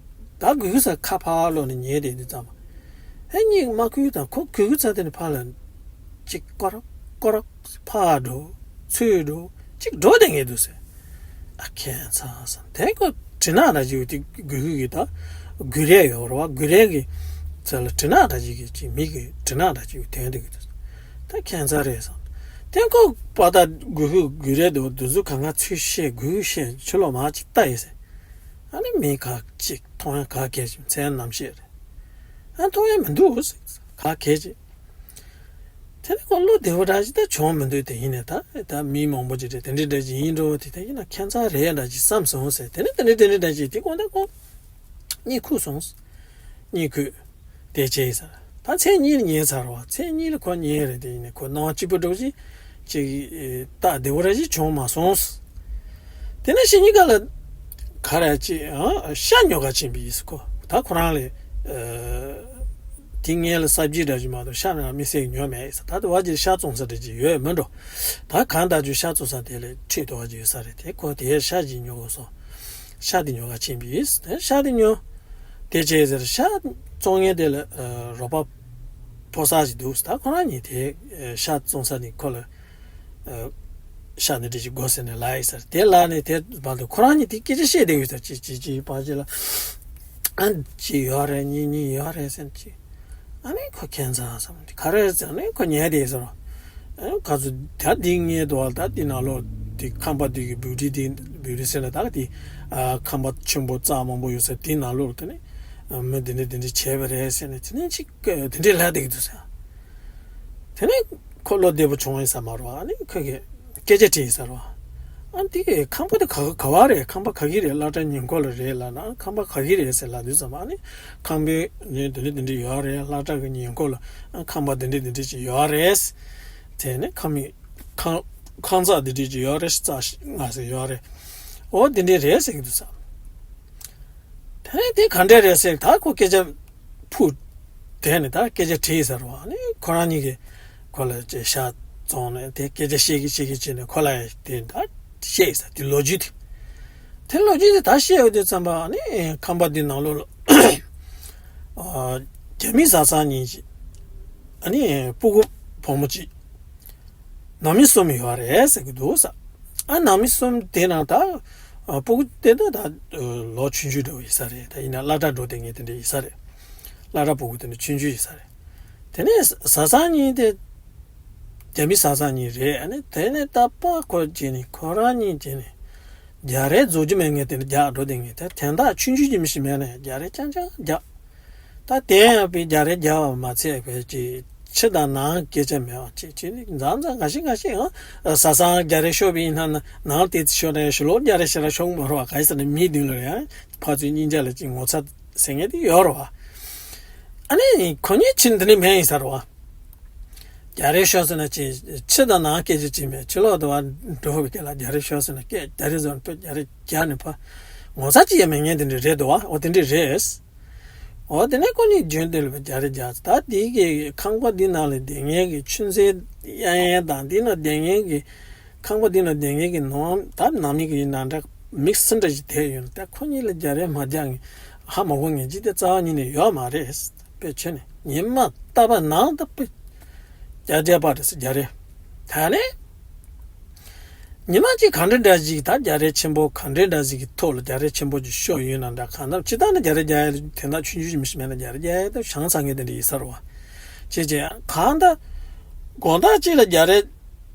ད་སྒུག་ས་ཁ་ཕར་ལོག་ནས་ཉལ་བསྡད་དུས་ཙམ་པ། ཨེ་གཉིད་མ་ཁུག་དང་ཁོ་སྒུག་ས་དེ་ནི་ཕར་ལ་ཅིག་ཀོ་རོག་ཀོ་རོག་ཕར་འགྲོ་ཚུར་འགྲོ་ཅིག་འགྲོ་བསྡད་ངེས་འདུག་ཟེར། ཨ་ཁྱད་མཚར་བསམ། དེ་ཁོ་དྲི་ནག་འདྲ་ཅིག་དེ་སྒུག་གི་ད་སྒུག་རས་ཡོད་རེད་བ། སྒུག་རས་ཀྱི་ཚད་ལ་དྲི་ནག་འདྲ་ཅིག་གི་ཅིག་མིག་གི་དྲི་ནག་འདྲ་ཅིག་དོན་དུ་གི་འདུག་ད་ཁྱད་མཚར་རེད་བསམ། དེ་ཁོ་པ་ད་སྒུག་གི་སྒུག་རས་དེ་འདུག་ཚུལ་གང་ག་ཚུལ་བཤད་སྒུག་བཤད་ཕྱི་ལོགས་མར་ཅིག་ལྟ་ཡིན་ཟེར། ཨ་ནི་མི་ག་ཅིག་མཐོང་ཡ་ག་གལ་ཆེ་མཚན་ནམ་ཤེས་རེད། ཨ་མཐོང་ཡ་མི་འདུག་ཟེར་ག་གལ་ཆེ། དེ་ནས་ཁོ་བློ་བདེ་བོ་འདྲ་ཞིག་ད་བྱུང་མི་འདུག་དེ་ཡིན་ནས་ད་ད་མི་མང་པོ་ཅིག་རེད། དེ་འདྲ་འདྲ་ཞིག་ཡིན་འགྲོ་དེ་ད་ཡིན་ན་ཁྱད་མཚར་རེད་འདྲ་ཞིག་བསམ་སོང་ཟེར། དེ་ནས་དེ་འདྲ་དེ་འདྲ་འདྲ་ཞིག་དེ་དགོང་དག་ཁོ་གཉིད་ཁུག་སོང་། གཉིད་ཁུག་དེ་བྱས་ས་ད་མཚན་གཉིས་ལ་ཉལ་ཚར་བ། མཚན་གཉིས་ལ་ཁོ་ཉལ་རེད། དེ་ཡིན་ནས་ཁོ་སྣང་བ་སྐྱིད་པོ་འདྲ་ཞིག་ཅིག་ད་བདེ་བོ་ར་ཞིག་བྱུང་མ་སོང་། དེ་ནས་ཕྱི་ཉིན་ཀ་ལ་ག་རེ་ཅིག་ཨ་ཤ་ཉོ་ག་ཕྱིན་པ་ཡིན་ཟེར། ཁོ་ད་ཁོ་རང་ལས་ཨ་དེ་སྔོན་ལ་ས་བྱི་འདྲ་ཞིག་མ་གཏོགས་ཤ་ནང་མི་སེར་ཉོ་མེད་ཟེར། ད་དེ་བ་ཅིག་ཤ་བཙོང་ས་འདྲ་ཅིག་ཡོད་མི་འགྲོ། ད་གང་ལྟར་ཅིག་ཤ་བཙོང་ས་དེ་ལས་འཁྲིས་དེ་བ་ཅིག་ཡོད་ས་རེད། དེ་ཁོ་དེ་ཤ་ཅིག་ཉོ་དགོས་སོང་། ཤ་དེ་ཉོ་ག་ཕྱིན་པ་ཡིན་ཟེར། ཤ་དེ་ཉོ། དེ་བྱས་ཟེར་ཤ་བཙོང་མཁན་དེ་ལ་ཨ་རོགས་པ་ཕོ་གསར་ཞིག་འདུག་ད་ཁོ་རང་གཉིས་དེ་ཨ་ཤ་བཙོང་ས་ནས་ཁོ་ལ་ཨ་ཤ་འདི་འདྲ་ཞིག་དགོས་ཟེར་ནས་ལབ་ཡིན་ཟེར། དེ་ལབ་ནས་དེ་བར་དུ་ཁོ་རང་གཉིས་དེ་སྐད་ཆ་བཤད་བསྡད་ཡོད་ཟེར། ཅི་ཅི་ཅི་བར་ཅི་ལ་ཨ་ཅི་ཡོད་རེད། གཉིས་གཉིས་ཡོད་རེད་ཟེར་ཅི། ཨ་ནི་ཁོ་ཁྱད་མཚར་བསམ། འདི་ག་རེ་ཟེར་ནས་ཁོ་ཉལ་བསྡད་ཟེར། ཨ་ནི་ག་ཚོད་ད་འདི་ངའི་དོ་བ་ད་འདི་ནང་ལོགས་འདི་ཁང་པ་འདི་གི་བུ་ཁྲི་འདི་བུ་ཁྲི་ཟེར་ན་ད་འདི་ཨ་ཁང་པ་ཆེན་པོ་རྩྭ་མང་པོ་ཡོད་ས་འདི་ནང་ལོགས་དེ་ནས་ཨ་མི་འདི་འདྲ་འདི་འདྲ་བྱས་པ་རེད་ཟེར་ནས་དེ་ནས་ཅིག་དེ་འདྲས་ལབ་བསྡད་ཀྱི་འདུག་ཟེར། དེ་ནས་ཁོ་བློ་བདེ་པོ་བྱུང་ཡིན་ས་མ་རེད་བ། ཨ་ནི་ཁོ་གིས་སྐད་ཆ་དྲིས་ཡིན་ས་རེད་བ། ཨ་འདི་གི་ཁང་པ་དེ་ག་ག་བ་རེད། ཁང་པ་ག་གི་རེད། གླ་སྒྲ་ཉེ་འཁོར་ལ་རེད་ལབ་ན་ཁང་པ་ག་གི་རེད་ཟེར་ལབ་དུས་ཙམ་པ་ཨ་ནི་ཁང་པའི་ནི་དེ་འདྲ་དེ་འདྲ་ཡོད་རེད། གླ་སྒྲ་གི་ཉེ་འཁོར་ལ་ཨ་ཁང་པ་དེ་འདྲ་དེ་འདྲ་ཅིག་ཡོད་རེད། དེ་ནས་ཁང་མིག་ཁང་ཁང་བརྩེགས་དེ་འདྲ་ཅིག་ཡོད་རེད། རྩ་ལྔ་ཟེར་ཡོད་རེད། འོ་དེ་འདྲ་རེད་ཟེར་གི་འདུག་ས། དེ་ནས་དེ་ག་འདྲ་རེད་ཟེར་ད་ཁོ་སྐད་ཆ་ཕུ། དེ་ནས་ད་སྐད་ཆ་དྲིས་ཟེར་བ་ནི་ཁོ་རང་གཉིས་ཀྱིས་ཁོ་ལ་ཅེ་ཤ་བཙོང་ནས་དེ་སྐད་ཆ་བཤད་ཀྱི་བཤད་ཀྱི་བྱས་ནས་ཁོ་ལ་དེ་ད་བཤད་ཟེར། དེ་ལོ་རྒྱུས་དེ་དེ་ལོ་རྒྱུས་དེ་ད་བཤད་ཡོད་དུས་ཙམ་པ་ནི་ཁང་པ་འདི་ནང་ལོགས་ལ་ཨ་རྒྱ་མི་བཟའ་ཚང་གཉིས་ཀྱིས་ཨ་ནི་སྤུ་གུ་བུ་མོ་གཅིག་ནང་མི་གསུམ་ཡོད་རེད་ཟེར་གྱི་འདུག་ས། ཨ་ནང་མི་གསུམ་དེ་ནང་ད་ཨ་སྤུ་གུ་དེ་ད་ད་ལོ་ཆུང་ཆུང་འདྲ་བོ་ཡིན་ས་རེད། ད་ཡིན་ན་སློབ་གྲྭ་འགྲོ་བསྡད་མཁན་དེ་འདྲ་ཡིན་ས་རེད། སློབ་གྲྭ་སྤུ་གུ་དེ་འདྲ་ཆུང་ཆུང་ཡིན་ས་རེད། དེ་ནས་བཟའ་ཚང་གཉིས་དེ་རྒྱ་མི་བཟའ་ཚང་གཉིས་རེད། ཨ་ནི་དེ་ནས་ད་པ་ཁོ་བྱས་ནས་ཁོ་རང་གཉིས་བྱས་ནས་རྒྱ་རས་རྫོགས་རྒྱུ་མེད་མཁན་དེ་འདྲ་རྒྱག་འགྲོ་བསྡད་མཁན་དེ་དན་རྟགས་ཆུང་ཆུང་ཅིག་མི་ཞིག་མེད་ནས་རྒྱ་རས་རྐྱང་རྐྱང་རྒྱག་ད་དེ་ཡང་པའི་རྒྱ་རས་རྒྱག་པ་མ་ཚད་པའི་ཅིག་ཕྱི་དང་ནང་སྐད་ཆ་མེད་པ་ཅིག་ཅིག་ནི་མཚམས་མཚམས་འགའ་ཤས་འགའ་ཤས་ཡང་བཟའ་ཚང་རྒྱ་རས་ཤོར་བ་ཡིན་ན་ནང་དེ་ཤོར་ན་ཡང་ཕྱི་ལོགས་རྒྱ་རས་ཤོར་ན་ཤོར་མ་རེད་བ། ག་ཡིན་ཟེར་ན་མི་མདུན་ལ་ཡང་ཕར་ཚུར་གཉིས་ཆ་ལ་ཅིག་ངོ་ཚ་ཟེར་མཁན་དེ་ཡོད་རེད་བ། ཨ་ནི་ཁོ་གཉིས་ཕྱིན་འདི་ནས་མེད་ཡིན་ས་རེད་བ། རྒྱ་རས་ཤོར་ཟེར་ན་ཅིག་ཕྱི་དང་ནང་སྐད་ཆ་ཅིག་མེད། ཕྱི་ལོགས་དུ་བ་འགྲོ་བའི་སྐད་ལ་རྒྱ་རས་ཤོར་ཟེར་ན་སྐད་རྒྱ་རས་བཟོ་ན་རྒྱ་རས་རྒྱག་ནས་ཕར་ངོ་ཚ་ཅིག་ཡང་མེད་མཁན་དེ་འདྲ་རེད་འདུག་བ། འོ་དེ་འདྲ་རེད། འོ་དེ་ནས་ཁོ་གཉིས་རྒྱུན་དེ་ལ་རྒྱ་རེ་རྒྱག་ད་དེ་གི་ཁང་པ་འདི་ནང་ལ་བསྡད་མཁན་གྱི་ཆུ་མཛོད་གཡས་གཡོན་དང་འདི་ན་བསྡད་མཁན་གྱི་ཁང་པ་འདི་ན་བསྡད་མཁན་གྱི་ནང་ད་ནང་མི་གི་ཡིན་ན་འདྲ་མིག་སི་འདྲ་ཞིག་བསྡད་ཡོད་ད་ཁོ་གཉིས་ལ་རྒྱ་རེ་མ་རྒྱག་ངས་ཧ་མ་གོ་ངས་ཅི་དེ་རྩ་བ་ཉིད་ནས་ཡོད་མ་རེད། དཔེ་ཆོས་ནས་ཉི་མ་ལྟ་བ་ནང་ད་དཔེ་རྒྱ་རྒྱ་པ་རེད་ཟེར་རྒྱ་རེ། ད་ནས་ཉི་མ་གཅིག་ག་འདྲ་འདྲ་ཞིག་ད་རྒྱ་རེ་ཆེན་པོ་ག་འདྲ་འདྲ་ཞིག་གི་ཐོག་ལ་རྒྱ་རེ་ཆེན་པོ་ཅིག་ཤོར་ཡོད་ན་འདྲ་གང་ལྟར་ཅི་ལྟར་ན་རྒྱ་རེ་རྒྱ་ཡ་དེ་འདྲ་ཆུང་ཆུང་ཞིག་མི་ཤེས་མེད་ན་རྒྱ་རེ་རྒྱ་ཡ་ད་ཤང་ཚ་ངེས་དེ་འདྲ་ཡིན་ས་རེད་བ། ཅེས་ཅེས་གང་ལྟར་དགོང་དག་ཅིག་ལ་རྒྱ་རེ་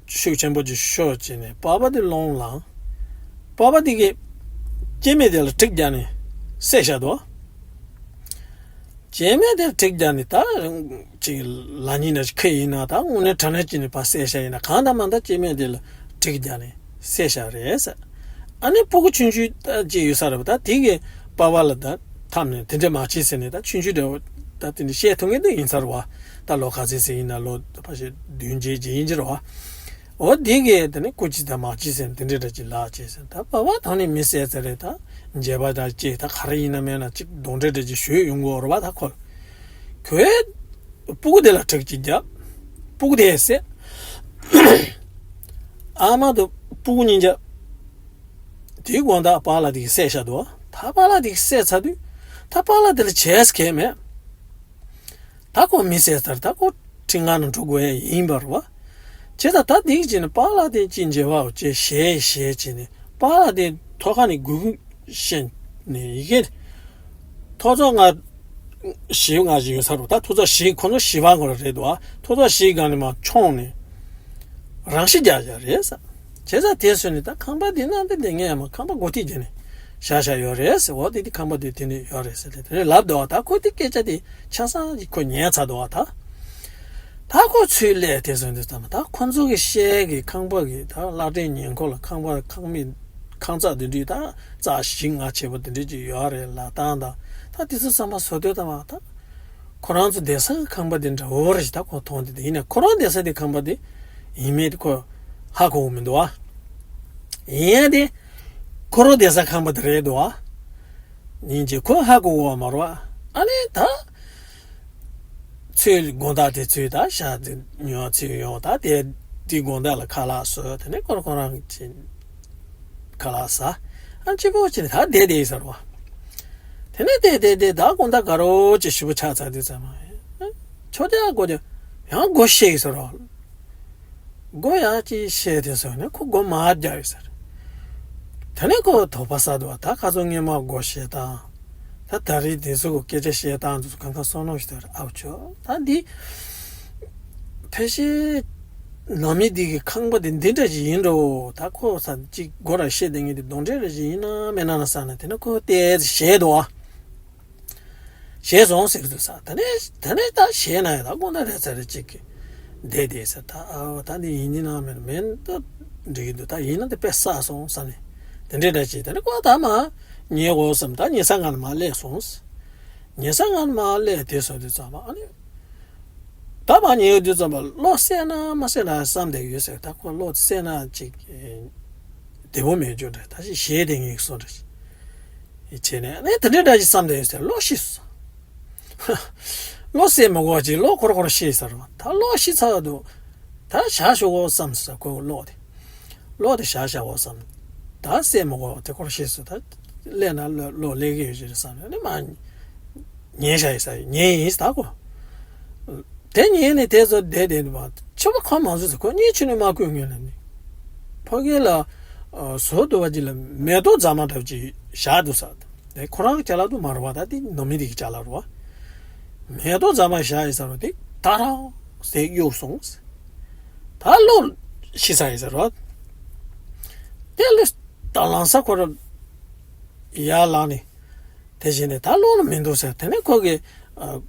ཤུགས་ཆེན་པོ་ཅིག་ཤོར་བྱས་ནས་པ་ཕ་དེ་སློང་ལངས། པ་ཕ་དེ་གིས་སྐྱེ་དམན་དེ་ལ་གྲི་རྒྱག་ནས་བསད་བཞག་འདུག་སྐྱེ་དམན་དེ་གྲི་རྒྱག་ནས་ད་ཅིག་ལ་ཉིན་ན་ཅིག་ཁེ་ཡིན་ན་ད་དངོས་གནས་དྲང་གནས་ཀྱི་ནི་ཕར་བསད་བཞག་ཡིན་ན་གང་ལྟར་མ་ལྟར་སྐྱེ་དམན་དེ་ལ་གྲི་རྒྱག་ནས་བསད་བཞག་རེད་ཟེར། ཨ་ནི་སྤུ་གུ་ཆུང་ཆུང་ད་ཅིག་ཡོད་ས་རེད་པ་ད་དེ་གིས་པ་ཕ་ལ་ད་འཐམས་ནས་དེ་འདྲ་མ་བྱེད་ཟེར་ནས་ད་ཆུང་ཆུང་འདྲ་བོ་ད་དེ་འདྲ་བཤད་ཐུབ་མཁན་དེ་ཡིན་ས་རེད་བ། ད་ལོ་ག་ཚོད་ཟེར་ཡིན་ན་ལོ་ཕལ་ཆེར་བདུན་བརྒྱད་ཅིག་ཡིན་གྱི་རེད་བ། འོ་དེ་གས་དེ་ནི་སྐུ་ཅི་དང་མ་ཅི་ཟེར་དེ་འདྲའི་འདྲ་ཅིག་ལགས་ཅེས་ཟེར་ད་པ་ཕ་ད་ནི་མི་བསད་ཚར་རེད་ད་མཇལ་བ་དང་ཅི་ད་ག་རེ་ཡིན་ན་མེད་ན་ཅིག་གདོན་འདྲེ་འདྲ་ཅིག་ཞུས་ཡོང་གི་ཡོད་རེད་བ་ད་ཁོ་ཁོས་སྤུ་གུ་དེ་ལ་གྲི་ཅིག་བརྒྱབ་སྤུ་གུ་དེ་བསད་ཨ་མ་དང་སྤུ་གུ་གཉིས་ཀ་དེའི་དགོང་དག་པཱ་ལགས་དེ་གིས་བསད་བཞག་འདུག་ད་པཱ་ལགས་དེ་གིས་བསད་ཚར་དུས་ད་པཱ་ལགས་དེ་ལ་བྱས་ས་གང་ཡང་མེད། ད་ཁོ་མི་བསད་ཚར་ད་ཁོ་ཁྲིམས་ཁང་ནང་འགྲོ་དགོས་ཡ་ཡིན་པ་རེད་བ། བྱས་ཙང་ད་འདི་བྱས་ནས་པཱ་ལགས་དེ་ཅིག་མཇལ་བའོ་ཅེས་ཞེས་ཞེས་བྱས་ནས་པཱ་ལགས་དེ་ཐོག་ཁ་ནས་སྒུག་བཞིན་ནས་ཡི་གེ་ཐོག་བརྩེགས་ལྔ་བཞི་ལྔ་ཞིག་ཡོད་ས་རེད་ད་ཐོག་བརྩེགས་བཞི་ཁོ་ཚོ་བཞི་པ་ཁོ་ར་རེད་འདུག་ཨ་ཐོག་བརྩེགས་བཞིའི་སྒང་ནས་མར་མཆོངས་ནས་རང་ཤི་རྒྱག་རྒྱག་རེད་ས། བྱས་ཙང་དེ་སོང་ནས་ད་ཁང་པ་འདི་ནང་དུ་བསྡད་མཁན་ཡང་མ་ཁང་པ་སྒོ་ཐིག་བརྒྱབ་ནས་བཞག་བཞག་ཡོད་རེད་ཟེར། འོ་དེ་དེ་ཁང་པ་དེ་དེ་ནས་ཡོད་རེད་ཟེར་ཏེ་དེ་ནས་ལབ་འདུག་བ། ད་ཁོ་དེ་སྐད་ཆ་དེ་ཆ་ཚང་ཞིག་ཁོ་ཉན་ཚར་འདུག་བ། ད་ད་ཁོ་ཚུར་སླེབས་དེ་སོང་དུས་ཙམ་ད་ཁོ་ཚོ་གི་ཤེལ་གི་ཁང་པ་གི་ད་བླ་བྲེ་ཉེ་འཁོར་ལ་ཁང་པ་ཁང་མིག་ཁང་བརྩེགས་དེ་འདྲའི་ད་རྩ་བཞི་ལྔ་བྱས་པ་དེ་འདྲའི་ཅིག་ཡོད་རེད་ལབ་སྟངས་དང་ད་དེ་ཚོ་ཚང་མ་བཟོ་དུས་ཙམ་ད། ཁོ་རང་ཚོ་བསྡད་ས་གི་ཁང་པ་དེ་འདྲ་བོ་རེ་ཞིག་ད་ཁོ་མཐོང་དེ་དེ་ཡིན་ནའི་ཁོ་རང་བསྡད་ས་དེ་ཁང་པ་དེ་ཡིན་མེད་དེ་ཁོ་ཧ་གོ་གི་མི་འདུག་ཨ། ཡིན་ཡང་དེ་ཁོ་རང་བསྡད་ས་ཁང་པ་དེ་རེད་འདུག་ཨ། ཡིན་གྱི་ཁོ་ཧ་གོ་གི་མ་རེད་ཨ། ཨ་ནི་ད་ཚོས་དགོང་དག་དེ་ཚོས་ད་ཞག་དེ་ཉོ་ཚོས་ཡོང་ད་དེ་དེ་དགོང་དག་ལ་ཁ་ལག་བཟོས་དེ་ནས་ཁོ་རང་ཁོ་རང་གི་ཁ་ལག་ཟ། ཨ་གཅིག་པོ་བྱས་ནས་ད་བསྡད་བསྡད་ཡིན་ཟེར་བ། དེ་ནས་བསྡད་བསྡད་བསྡད་ད་དགོང་དག་དགའ་རོགས་ཀྱི་ཞུ་བ་ཆགས་ཚར་དུས་ཙམ་མ་ཆོག་ཀྱང་སྒོ་དེ་ཡང་སྒོ་ཕྱེ་ཡིན་ཟེར་བ། སྒོ་ཡང་ཅིག་ཕྱེ་དེ་ཟེར་ནས་ཁོ་སྒོ་མར་རྒྱག་ཡིན་ཟེར། དེ་ནས་ཁོ་དོགས་པ་ཟ་འདུག་བ། ད་ཁ་སང་སྔོན་མ་སྒོ་ཕྱེ་སྟངས། ད་ད་རེས་དེ་ཚོ་གི་སྐད་ཆ་བཤད་སྟངས་དེ་ཚོ་གང་ག་བསམ་བློ་ཞིག་དར་ཨའུ་ཆོ་ད་འདི། ཕལ་ཆེར་ནང་མི་འདི་གི་ཁང་པ་དེ་འདི་འདྲ་ཞིག་ཡིན་འགྲོ། ད་ཁོ་ས་གཅིག་སྒོ་ར་ཕྱེ་བསྡད་མཁན་དེ་གདོན་འདྲེ་ར་ཞིག་ཡིན་ན་མེད་ན་ན་བསམ་ནས་དེ་ནས་ཁོ་བལྟས་ཞེད་འདུག་བ། ཞེད་སོང་ཟེར་གི་འདུག་ས། ད་ནས་ད་ནས་ད་ཞེད་ན་ཡང་ད་དགོང་དག་རེད་ཚར་རེད་གཅིག་གི་བསྡད་བསྡད་ཟེར། ད་ཨ་ད་འདི་ཡིན་ནི་ན་མེད་མེད་ད་འགྲིག་གི་འདུག་ད་ཡིན་ན་དེ་དཔེ་བསགས་སོང་བསམ་ནས་དེ་འདྲས་འདྲ་ཅིག་ད་ནས་ཁོ་ད་མ་ཉལ་དགོས་བསམ། ད་ཉལ་ས་ང་ནས་མར་སླེབས་སོང་། ཉལ་ས་ང་ནས་མར་སླེབས་དེ་སོང་དུས་ཙམ་པ་ཨ་ནི། ད་ཕར་ཉལ་ཡོང་དུས་ཙམ་པ་གློག་བསད་ན་མ་བསད་ན་བསམ་བསྡད་ཡོད་ཟེར། ད་ཁོ་གློག་བསད་ན་ཅིག་བདེ་པོ་མེད་རྒྱུ་འདྲ་ད་ཅིག་ཞེད་བསྡད་ངེས་སོང་འདྲ་བྱས་ནས་ཨ་ནི་དེ་འདྲའི་འདྲ་ཞིག་བསམ་བསྡད་ཡོད་ཟེར། གློག་ཤི་སོང་། གློག་བསད་མི་དགོས་ཅིག་གློག་ཁོ་རང་ཁོ་རང་ཤི་ཟེར་བ། ད་གློག་ཤི་ཚར་འདུག་ད་བཞག་ཞོག་གོ་བསམ་ཟེར། ཁོ་གློག་དེ་གློག་དེ་བཞག་བཞག་གོ་བསམ། ད་བསད་མི་དགོས་དེ་ཁོ་རང་ཤི་སོང་། ད་སླེབས་ན་གློག་གློག་སླེབས་ཀྱི་ཡོད་ཅེས་བསམ་ནས་ཨ་ནི་མ། ཉལ་བཞག་ཡིན་ས་ཉལ་ཡིན་ས་ད་གོ། དེ་ཉལ་ནས་དེ་ཚོ་བསྡད་བསྡད་འདུག་བ། ཕྱུ་པ་ཁོ་མ་བཟོས་ཚེ་ཁོ་གཉིད་ཆུ་ནས་མ་བསྐུལ་ངེས་ལ་ནི། ཕ་གི་ལ་བཟོ་འདུག་བ་ཅིག་ལ་མེ་ཏོག་རྫ་མ་འདྲ་བ་ཅིག་བཞག་འདུག་ས། དེ་ཁོ་རང་གི་ཅ་ལག་འདུག་མ་རེད་བ། ད་དེ་ནང་མི་དེ་གི་ཅ་ལག་རེད་བ། མེ་ཏོག་རྫ་མ་བཞག་ཡིན་ས་རུ་དེ་ཏ་ར་ཟེར་གཡུག་སོང་། ད་གློག་ཤི་ས་ཡིན་ས་རུ། དེ་ལས་ད་ལང་ས་ཁོ་ར་ཡར་ལངས་ནས། དེ་བཞིན་ནས་ད་གློག་ལ་མི་འདུག་ཟེར། དེ་ནས་ཁོ་གིས་ཨ།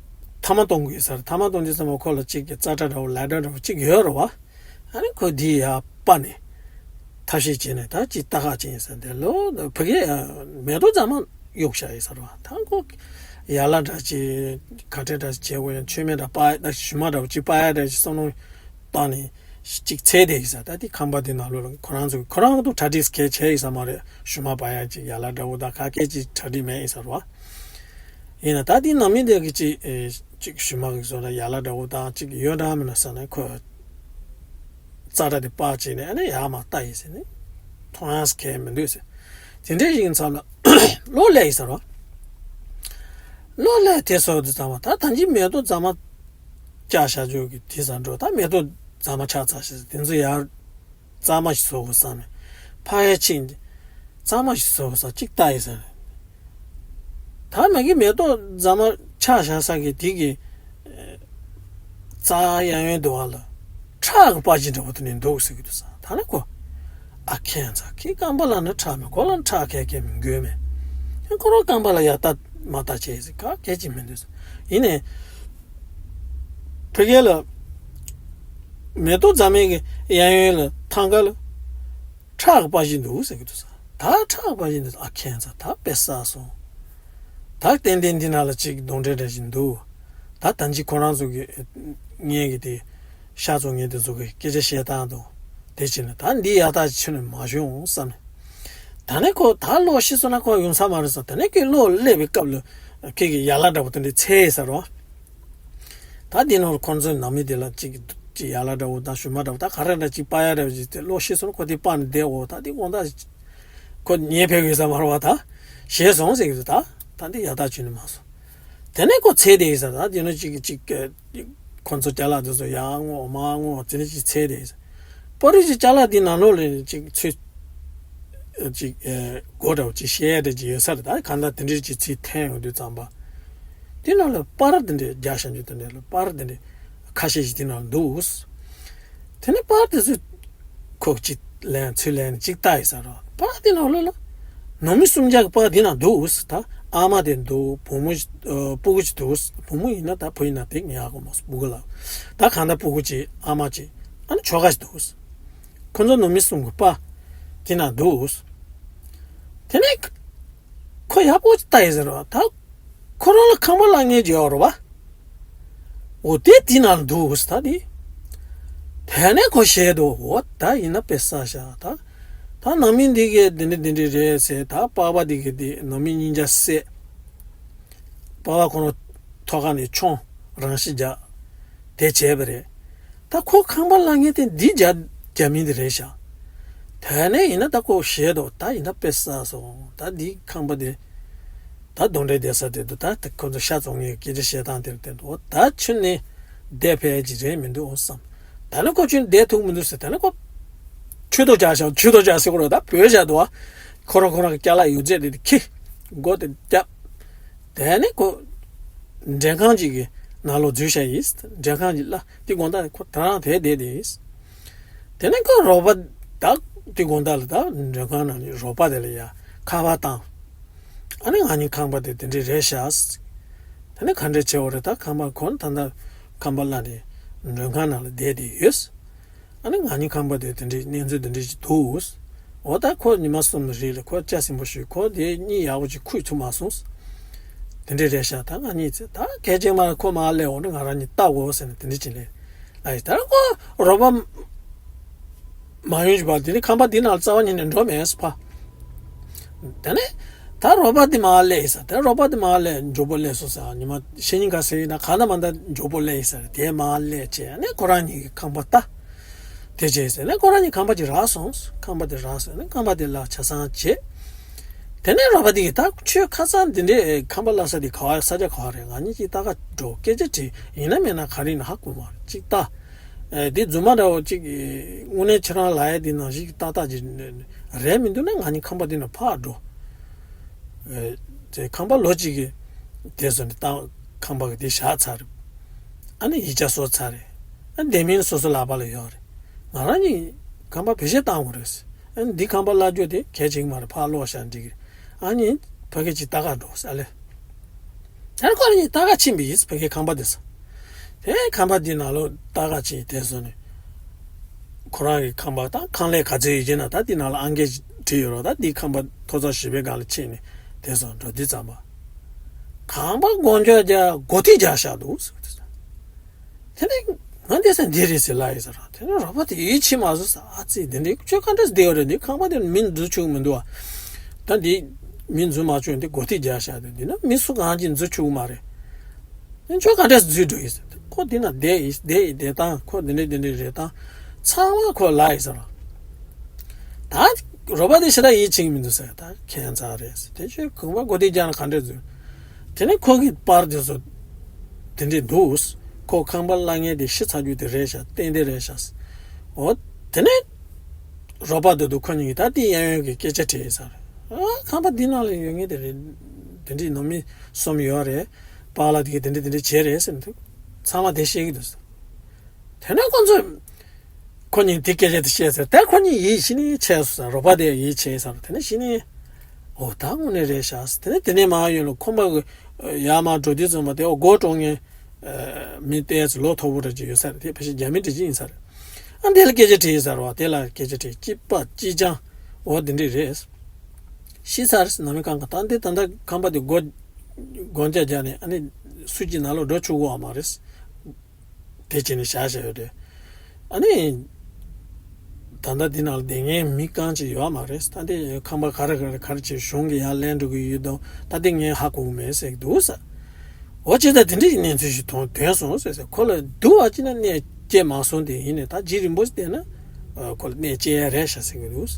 ཐ་མག་གཏོང་དགོས་ཟེར། ཐ་མག་གཏོང་དུས་ཙམ་པ་ཁོ་ལ་གཅིག་གི་ཙ་ཏྲ་འདྲ་བོ་ལ་ཌར་འདྲ་བོ་གཅིག་ཡོད་རེད་བ། ཨ་ནི་ཁོ་འདི་ཡར་སྤར་ནས་ཐབས་ཤེས་བྱས་ནས་ད་གཅིག་ལྟ་ག་ཅིག་ཡིན་ཟེར། དེ་ལོ་ཕ་གི་མེ་ཏོག་རྫ་མ་གཡུག་བཞག་ཡིན་ཟེར་བ། ད་ཁོ་ཡ་ལ་འདྲ་ཅིག་ག་འདྲ་འདྲ་ཅིག་བྱེད་དགོས་ཡང་མཆོད་མེ་འདྲ་སྤར་ད་ཞུ་མ་འདྲ་བོ་གཅིག་སྤར་ཡ་འདྲ་ཅིག་བསམ་བློ་བཏང་ནས། གཅིག་འཚོལ་བསྡད་ཡིན་ས། ད་དེ་ཁང་པ་དེ་ནང་ལོགས་ལ་ཁོ་རང་ཚོ་ཁོ་རང་ཚོ་གྲ་སྒྲིག་གལ་ཆེ་ཡིན་ས་མ་རེད། ཞུ་མ་སྤར་ཡ་ཅིག་ཡ་ལ་འདྲ་བོ་དང་ག་གེ་ཅིག་གྲ་སྒྲིག་མེད་ཡིན་ས་རེད་བ། ཡིན་ན་ད་དེའི་ནང་མི་དེ་གི་ཅིག་ཨེ་ཅིག་ཞུ་མ་གི་བཟོ་ན་ཡ་ལ་འདྲ་བོ་དང་ཅིག་ཡོད་འདྲ་མིན་ན་བསམ་ནས་ཁོས་རྩ་དྲ་དེ་པར་བྱས་ནས་ཨ་ནི་ཡར་མར་ལྟ་ཡིན་ཟེར་ནས་མཐོང་ཡག་གང་ཡང་མི་འདུག་ཟེར། དེ་འདྲའི་ཞིག་མཚམས་ལ་གློག་སླེབས་ཡིན་ཟེར་བ། གློག་སླེབས་དེ་སོགས་དུ་ཙམ་པ་ད་ད་ཅི་མེ་ཏོག་རྫ་མ་བཅག་བཞག་རྒྱུ་གི་དེ་ཟ་འགྲོ། ད་མེ་ཏོག་རྫ་མ་ཆགས་ཚར་ཞེས་དེ་ཚོ་ཡར་གཙང་མ་ཞིག་བཟོ་དགོས་བསམ་ནས་ཕ་ཡ་ཕྱིན་ཏེ་གཙང་མ་ཞིག་བཟོ་དགོས་བསམ་གཅིག་ལྟ་ཡིན་ཟེར། ད་མ་གི་མེ་ཏོག་རྫ་མ་ཆགས་བཞག་ས་གི་དེ་གི་རྩ་གཡས་གཡོན་དུ་བ་ལ་ཁྲག་གི་པར་ཅིག་འདྲ་པོ་དེ་ནས་འདུག་ཟེར་གི་འདུག་ས། ད་ནི་ཁོ་ཨ་ཁྱེད་ཚ་ཁྱེད་རྐང་པ་ལ་ནི་ཁྲག་མེད། ཁོ་ལ་ནི་ཁྲག་གས་གས་མི་དགོས་མེད། ཁོ་རང་རྐང་པ་ལ་ཡ་ལྟ་མ་ལྟ་བྱས་ཟེར་ག་གས་ཅིག་མི་འདུག་ས། ཡིན་ནས་ཕ་གི་ལ་མེ་ཏོག་རྫ་མའི་གི་གཡས་གཡོན་ལ་ཐང་ག་ལ་ཁྲག་གི་པར་ཅིག་འདུག་ཟེར་གི་འདུག་ས། ད་ཁྲག་གི་པར་ཅིག་འདུག་ས། ཨ་ཁྱེད་ཚ་ད་དཔེ་བསགས་སོང་། ད་ཏན་ཏན་འདི་ནང་ལ་ཅིག་གདོན་འདྲེ་འདྲ་ཞིག་འདུག་ད་ད་ཅི་ཁོ་རང་ཚོ་གི་ངས་གི་དེ་ཤ་ཚོ་ངས་དེ་ཚོ་གི་སྐད་ཆ་བཤད་སྟངས་དང་དེ་བྱས་ནས་ད་འདི་ཡག་ཐག་ཆོད་ནས་མ་བྱུང་བསམ་ནས། ད་ནས་ཁོ་ད་གློག་ཤི་སོང་ན་ཁོ་ཡོང་ས་མ་རེད་བསམ། ད་ནས་ཁོས་གློག་སླེབས་པའི་སྐབས་ལ་ཁོས་གི་ཡ་ལ་འདྲ་པོ་དེ་འདྲ་འཚོལ་ཡས་ཟེར་རོ། ད་འདི་ནང་ལ་ཁོ་ཚོའི་ནང་མི་དེ་ལ་ཅིག་ཅིག་ཡ་ལ་འདྲ་བོ་དང་ཞུ་མ་འདྲ་བོ་ད་ག་རེ་འདྲ་ཅིག་པ་ཡ་འདྲ་བོ་ཅིག་དེ་གློག་ཤི་སོང་ན་ཁོ་དེ་པ་ནས་བསྡད་འོ། ད་དེ་དགོང་དག་ཁོ་ཉལ་ཕེབས་ཡོད་ས་མ་རེད་བ། ད་ཞེད་སོང་ཟེར་གི་འདུག་ད་ད་འདི་ཡག་ཐག་ཆོད་ནས་མ་སོང་། དེ་ནས་ཁོ་འཚོལ་བསྡད་ཡིན་ས། ད་དེ་ནས་ཅིག་ཅིག་ཁོ་ཚོ་ཅ་ལག་དེ་ཚོ་ཡར་བསྔོག་མར་བསྔོག་དེ་ནས་ཅིག་འཚོལ་བསྡད་ཡིན་ས། པ་རི་ཅིག་ཅ་ལག་དེ་ནང་ལོགས་ལ་ཅིག་ཚུད། ཅིག་ཨེ་སྒོ་འདྲ་བོ་ཅིག་ཤེལ་འདྲ་ཅིག་ཡོད་ས་རེད། ད་གང་ལྟར་དེ་འདྲའི་ཅིག་ཚིག་འཐེན་ཡོང་དུས་ཙམ་པ། དེ་ནང་ལ་པར་དེ་འདྲའི་རྒྱག་བཞག་རྒྱུ་དེ་འདྲ་ལ་པར་དེ་འདྲའི་ཁ་ཤས་ཤིག་དེ་ནང་འདུག་དེ་ནས་པར་དེ་ཚོ་ཁོག་ཅིག་ལེན་ཚུར་ལེན་ཅིག་ལྟ་ཡི་ས་རེད། པར་དེ་ནང་ལོགས་ལ་ནང་མི་གསུམ་ཆ་གི་པར་དེ་ནང་འདུག་ད་ཨ་མ་དེ་འདུག་བུ་མོ་ཨ་སྤུ་གུ་ཅིག་འདུག་བུ་མོ་ཡིན་ན་ད་བུ་ཡིན་ན་དེ་ངས་ཧ་གོ་མ་སོང་། སྤུ་གུ་ལ་ད་གང་ལྟར་སྤུ་གུ་ཅིག་ཨ་མ་ཅིག་ཨ་ནི་ཁྱོ་ག་ཅིག་འདུག་ཁོ་ཚོ་ནང་མི་གསུམ་གྱི་པར་དེ་ནང་འདུག་དེ་ནས་ཁོ་ཡག་པོ་ཅིག་ལྟ་ཡི་ཟེར་བ། ད་ཁོ་རང་ལ་ཁང་པ་གླ་མཁན་ཅིག་ཡོད་རེད་བ། འོ་དེ་དེ་ནང་འདུག་ད་དེ། དེ་ནས་ཁོ་ཞེད་དོ། འོ་ད་ཡིན་ན་དཔེ་བསགས་ཤག་ད་ད་ནང་མི་འདི་གས་འདི་འདྲ་འདི་འདྲ་རེད་ཟེར། ད་པགས་པ་འདི་གས་འདི་ནང་མི་གཉིས་ཆ་བསད། པགས་པ་ཁོ་རང་ཐོག་ཁ་ནས་མཆོང་རང་ཤི་རྒྱག་དེ་བྱས་པ་རེད། ད་ཁོ་ཁང་པ་གླ་མཁན་དེ་འདི་རྒྱ་རྒྱ་མི་འདི་རེད་ཤག་དེ་ནས་ཡིན་ན་ད་ཁོ་ཞེད་དོ། ད་ཡིན་ན་དཔེ་བསགས་སོང་། ད་འདི་ཁང་པ་དེ་ད་གདོན་འདྲེ་བསྡད་ས་དེ་འདུག་ད་ཁོ་ཚོ་ཤ་བཙོང་མཁན་སྐད་ཆ་བཤད་སྟངས་དེར་བརྟེན་དུ་འོ་ད་ཁྱོད་ནི་བསྡད་ཕལ་གྱི་རེད་མི་འདུག་འོ་བསམ། ད་ནི་ཁོ་ཁྱོད་བསྡད་ཐུབ་མི་འདུག་ཟེར། ད་ནི་ཁོ་ཆུ་ཐོག་བཅག་ཤག་ཆུ་ཐོག་བཅག་ཟེར་གོ་རོ། ད་བོད་བཞག་འདུག་བ། ཁོ་རང་ཁོ་རང་གི་ཅ་ལག་ཡོད་ཚད་དེ་ཁྱི་སྒོ་དེ་བརྒྱབ། དེ་ནས་ཁོ་མགྲོན་ཁང་ཅིག་གི་ནང་ལོགས་འཛུལ་བཞག་ཡིན། མགྲོན་ཁང་གི་ལ་དེ་དགོང་དག་ཁོ་དེ་རང་དེ་བསྡད་དེ་ཡིན། དེ་ནས་ཁོ་རོགས་པ་དག་དེ་དགོང་དག་ལ་ད་མགྲོན་ཁང་ནང་ནས་རོགས་པ་དེ་ལ་ཡ་ཁ་པར་བཏང་། ཨ་ནི་ང་གཉིས་ཁང་པ་དེ་དེ་འདྲས་རེད་ཤག་དེ་ནས་ག་འདྲས་བྱེད་འོ་རེད། ད་ཁང་པ་ཁོ་ད་ལྟ་ཁང་པ་གླ་ནས་མགྲོན་ཁང་ནང་ལ་བསྡད་དེ་ཡོད། ཨ་ནི་ང་གཉིས་ཁང་པ་དེ་དེ་འདྲའི་གནས་ཚུལ་དེ་འདྲའི་ཞིག་འདུག་འོ་ད་ཁོ་ཉི་མ་གསུམ་ལ་རེད་ལ་ཁོ་ལྕགས་ཟིན་པོ་ཞུས། ཁོ་དེ་གཉིད་ཡག་པོ་ཅིག་ཁུག་ཐུབ་མ་སོང་། དེ་འདྲའི་རེད་ཤག་ད་ང་གཉིས་ཚེ་ད་སྐད་ཆ་མ་ཁོ་མ་སླེབས་འོང་ན་ང་རང་གཉིས་ལྟ་དགོས་ཟེར་ནས་དེ་འདྲ་ཅིག་ལས། ཨ་ཡི་ད་ཁོ་རོགས་པ་མ་ཡོང་ཅིག་པ་དེ་ནི་ཁང་པ་འདི་ནང་རྩ་བ་ཉིད་ནས་འགྲོ་མེད་ཟེར་ཕ། དེ་ནས་ད་རོགས་པ་དེ་མར་སླེབས་ཡིན་ས། དེ་རོགས་པ་དེ་མར་སླེབས་མགྱོགས་པོ་སླེབས་སོང་ས། ཉི་མ་ཕྱི་ཉིན་ཁ་སེར་ཡིན་ན་གང་ལྟར་མ་ལྟར་མགྱོགས་པོ་སླེབས་ཡིན་ས་རེད། དེ་མར་སླེབས་བྱས་ནས་ཁོ་རང་གཉིས་ཀྱི་ཁང་པ་ལྟ། དེ་བྱས་ཟེར་ནས་ཁོ་རང་གཉིས་ཁང་པ་ཅིག་རག་སོང་། ཁང་པ་དེ་རག་སོང་ནས་ཁང་པ་དེ་ལ་ཆ་ཚང་བྱས། དེ་ནས་རོགས་པ་དེ་གིས་ད་ཁྱོད་ཁ་སང་འདི་འདྲའི་ཁང་པ་གླ་ས་དེ་ག་བ་ས་ཆ་ག་བ་རེད། ང་གཉིས་ཀྱིས་ལྟ་ག་འགྲོ། སྐད་ཆ་དྲིས་ཡིན་ན་མིན་ན་ག་རེ་ཡིན་ན་ཧ་གོ་མ་རེད། ཅིག་ལྟ། ཨེ་འདི་རྫུན་མ་འདྲ་བོ་ཅིག་དངོས་གནས་ཁྱེད་རང་ལབ་ཡ་འདི་ནང་བཞིན་ཏག་ཏག་ཅིག་རེད་མི་འདུག་ན་ང་གཉིས་ཁང་པ་འདི་ནས་ཕར་འགྲོ། ཨེ་དེ་ཁང་པ་ལོ་གཅིག་གི་དེ་སོང་ནས་ཏང་ཁང་པ་གི་དེ་བཞག་ཚར་རེད། ཨ་ནི་ཡིག་ཆ་བཟོ་ཚར་རེད། ཨ་དེ་མིན་སོ་སོ་ལག་པ་ལ་ཡོད་རེད། ང་རང་གཉིས་ཁང་པ་བེད་སྤྱོད་བཏང་དགོས་རེད། ཨ་ནི་འདི་ཁང་པ་གླ་རྒྱུ་དེ་གལ་ཆེ་གི་མ་རེད། ཕར་སློག་བཞག་འགྲིག་གི་རེད། ཨ་ནི་ཕ་གི་ཅིག་ལྟ་ག་འགྲོ་ས་ཨ་ལེ། ད་ཁོ་རང་གཉིས་ལྟ་ག་ཕྱིན་པ་ཡིན། ཕ་གི་ཁང་པ་དེ་ས། དེ་ཁང་པ་འདི་ནང་ལོགས་ལྟ་ག་ཕྱིན་དེ་སོང་ནས། ཁོ་རང་གི་ཁང་པ་དང་ཁང་ལས་ག་ཚོད་ཡོད་ཀྱི་ན་ད་འདི་ནང་ལ་ཨང་ཀི་བྲིས་ཡོད་རོགས། ད་འདི་ཁང་པ་ཐོག་ཚང་བཞི་པའི་སྒང་ལ་ཕྱིན་ནས་དེ་སོང་འགྲོ་དུས་ཙམ་པ། ཁང་པ་སྒོ་འགྱོག་རྒྱག་སྒོ་ཐིག་རྒྱག་བཞག་འདུག་ཟེར་བ་དེ་ས། དེ་ནས་ང་འདི་ས་འདི་རེད་ཟེར་ལབ་ཡིན་ས་ར། དེ་ནས་རོགས་པ་དེ་ཡིད་ཆེས་མ་བཟོ་ས། ཨ་ཙི་དེ་འདྲའི་ཁྱོད་ག་འདྲ་བསྡད་ཡོད་རེད། འདི་ཁང་པ་དེ་མི་འཛུལ་ཆོག་མི་འདུག་ཨ། ད་འདི་ མི་འཛུལ་མ་བཅུག་འདི་སྒོ་ཐིག་རྒྱག་བཞག་འདུག་འདི་ན་མི་སུ་གང་གིས་འཛུལ་བཅུག་མ་རེད། ཨ་ཁྱོད་ག་འདྲས་འཛུལ་འགྲོ་ཡིན་ཟེར། ཁོ་འདི་ན་བསྡད་ཡིན་བསྡད་ཡིན་བསྡད་སྟངས་ཁོ་འདི་འདྲས་འདི་འདྲས་རེད་སྟངས་ཚང་མ་ཁོ་ལ་ཡིན་ཟེར་བ། ད་རོགས་པ་དེ་ཞེ་དྲག་ཡིད་ཆེས་ཀྱི་མི་འདུག་ཟེར། ད་ཁྱད་མཚར་རེད་ཟེར། དེ་ཁྱོད་གོམ་པ་སྒོ་ཐིག་རྒྱག་ན་ག་འདྲས་འཛུལ། དེ་ནས་ཁོ་གི་པར་དེ་ཚོ་དེ་འདྲས་འདུག་ཁོ་ཁང་པ་གླ་མཁན་དེ་ཤི་ཚར་རྒྱུ་དེ་རེད་ཤག་ཏན་ཏན་རེད་ཤག་འོ་དེ་ནས་རོགས་པ་དེ་དུ་ཁོ་གཉིས་ཀྱིས་ད་དེ་གཡས་གཡོན་གྱི་སྐད་ཆ་དྲིས་ས་རེད། ཨ་ཁང་པ་འདི་ནང་ལ་ཡོད་མཁན་དེ་རེད། དེ་འདྲས་ནང་མི་གསུམ་ཡོད་རེད། པཱ་ལགས་དེ་གིས་དེ་འདྲས་དེ་འདྲས་བྱས་རེད་ཟེར་འདུག་ཚང་མ་དེ་བཤད་ཀྱི་འདུག་དེ་ནས་ཁོ་ཚོས་ཁོ་གཉིས་དེ་སྐད་ཆ་དེ་བཤད་ཟེར། ད་ཁོ་གཉིས་ཡིད་ཆེས་ནས་ཆེ་སོང་ཟེར། རོགས་པ་དེ་ཡིད་ཆེས་ཟེར། དེ་ནས་གཞི་ནས་འོ་ད་དངོས་གནས་རེད་ཤག་དེ་ནས་དེ་ནས་མར་ཡོང་ལ་ཁོམ་པ་གི་ཡར་མར་འགྲོ་དུས་ཙམ་པ་དེ་འོ་སྒོ་དཀྲོལ་མཁན་མི་ཏོག་ཙམ་ལོ་མཐོ་པོ་འདྲ་ཅིག་ཡོད་ས་རེད། དེ་ཕལ་ཆེར་རྒྱ་མི་འདྲ་ཅིག་ཡིན་ས་རེད། ཨ་འདི་ལ་སྐད་ཆ་དྲིས་ཟེར་བ། དེ་ལ་སྐད་ཆ་དྲིས། སྐྱིད་པ་སྐྱིད་ཅང་འོ་འདི་འདྲས་རེད། ཤི་ཚར་ཟེར། ནང་མི་གང་ག་ད་འདི་ད་ལྟ་ཁང་པ་དེ་སྒོ་སྒོ་རྒྱག་རྒྱག་ནས་ཨ་ནི་སུ་གཅིག་ནང་ལོགས་འགྲོ་ཆོག་གི་ཡོད་མ་རེད། དེ་བྱས་ནས་བཞག་བཞག་ཡོད་རེད། ཨ་ནི། ད་ལྟ་འདི་ནང་ལ་བསྡད་མཁན་མི་རྐང་གཅིག་ཡོད་མ་རེད། ད་འདི་ཁང་པ་ག་རེ་ག་རེ་ག་རེ་བྱས་གཞུང་གི་ཡར་ལེན་འགྲོ་གི་ཡོད་དོ། ད་འདི་ངས་ཧ་གོ་གི་མེད་ཟེར་གི་འདུག་ས། འོ་ཅི་ད་དེ་འདྲའི་གནས་ཚུལ་ཞིག་མཐོང་ཐོན་སོང་ཟེར་ཟེར། ཁོ་ལ་སྡུག་པ་ཅིག་ན་གནས་སྐྱེལ་མ་སོང་། དེ་ཡིན་ནས་ད་རྗེས་རིང་པོ་ཞིག་བསྡད་ན་ཁོ་ལ་གནས་སྐྱེལ་ཡ་རེད་ཤག་ཟེར་གི་འདུག་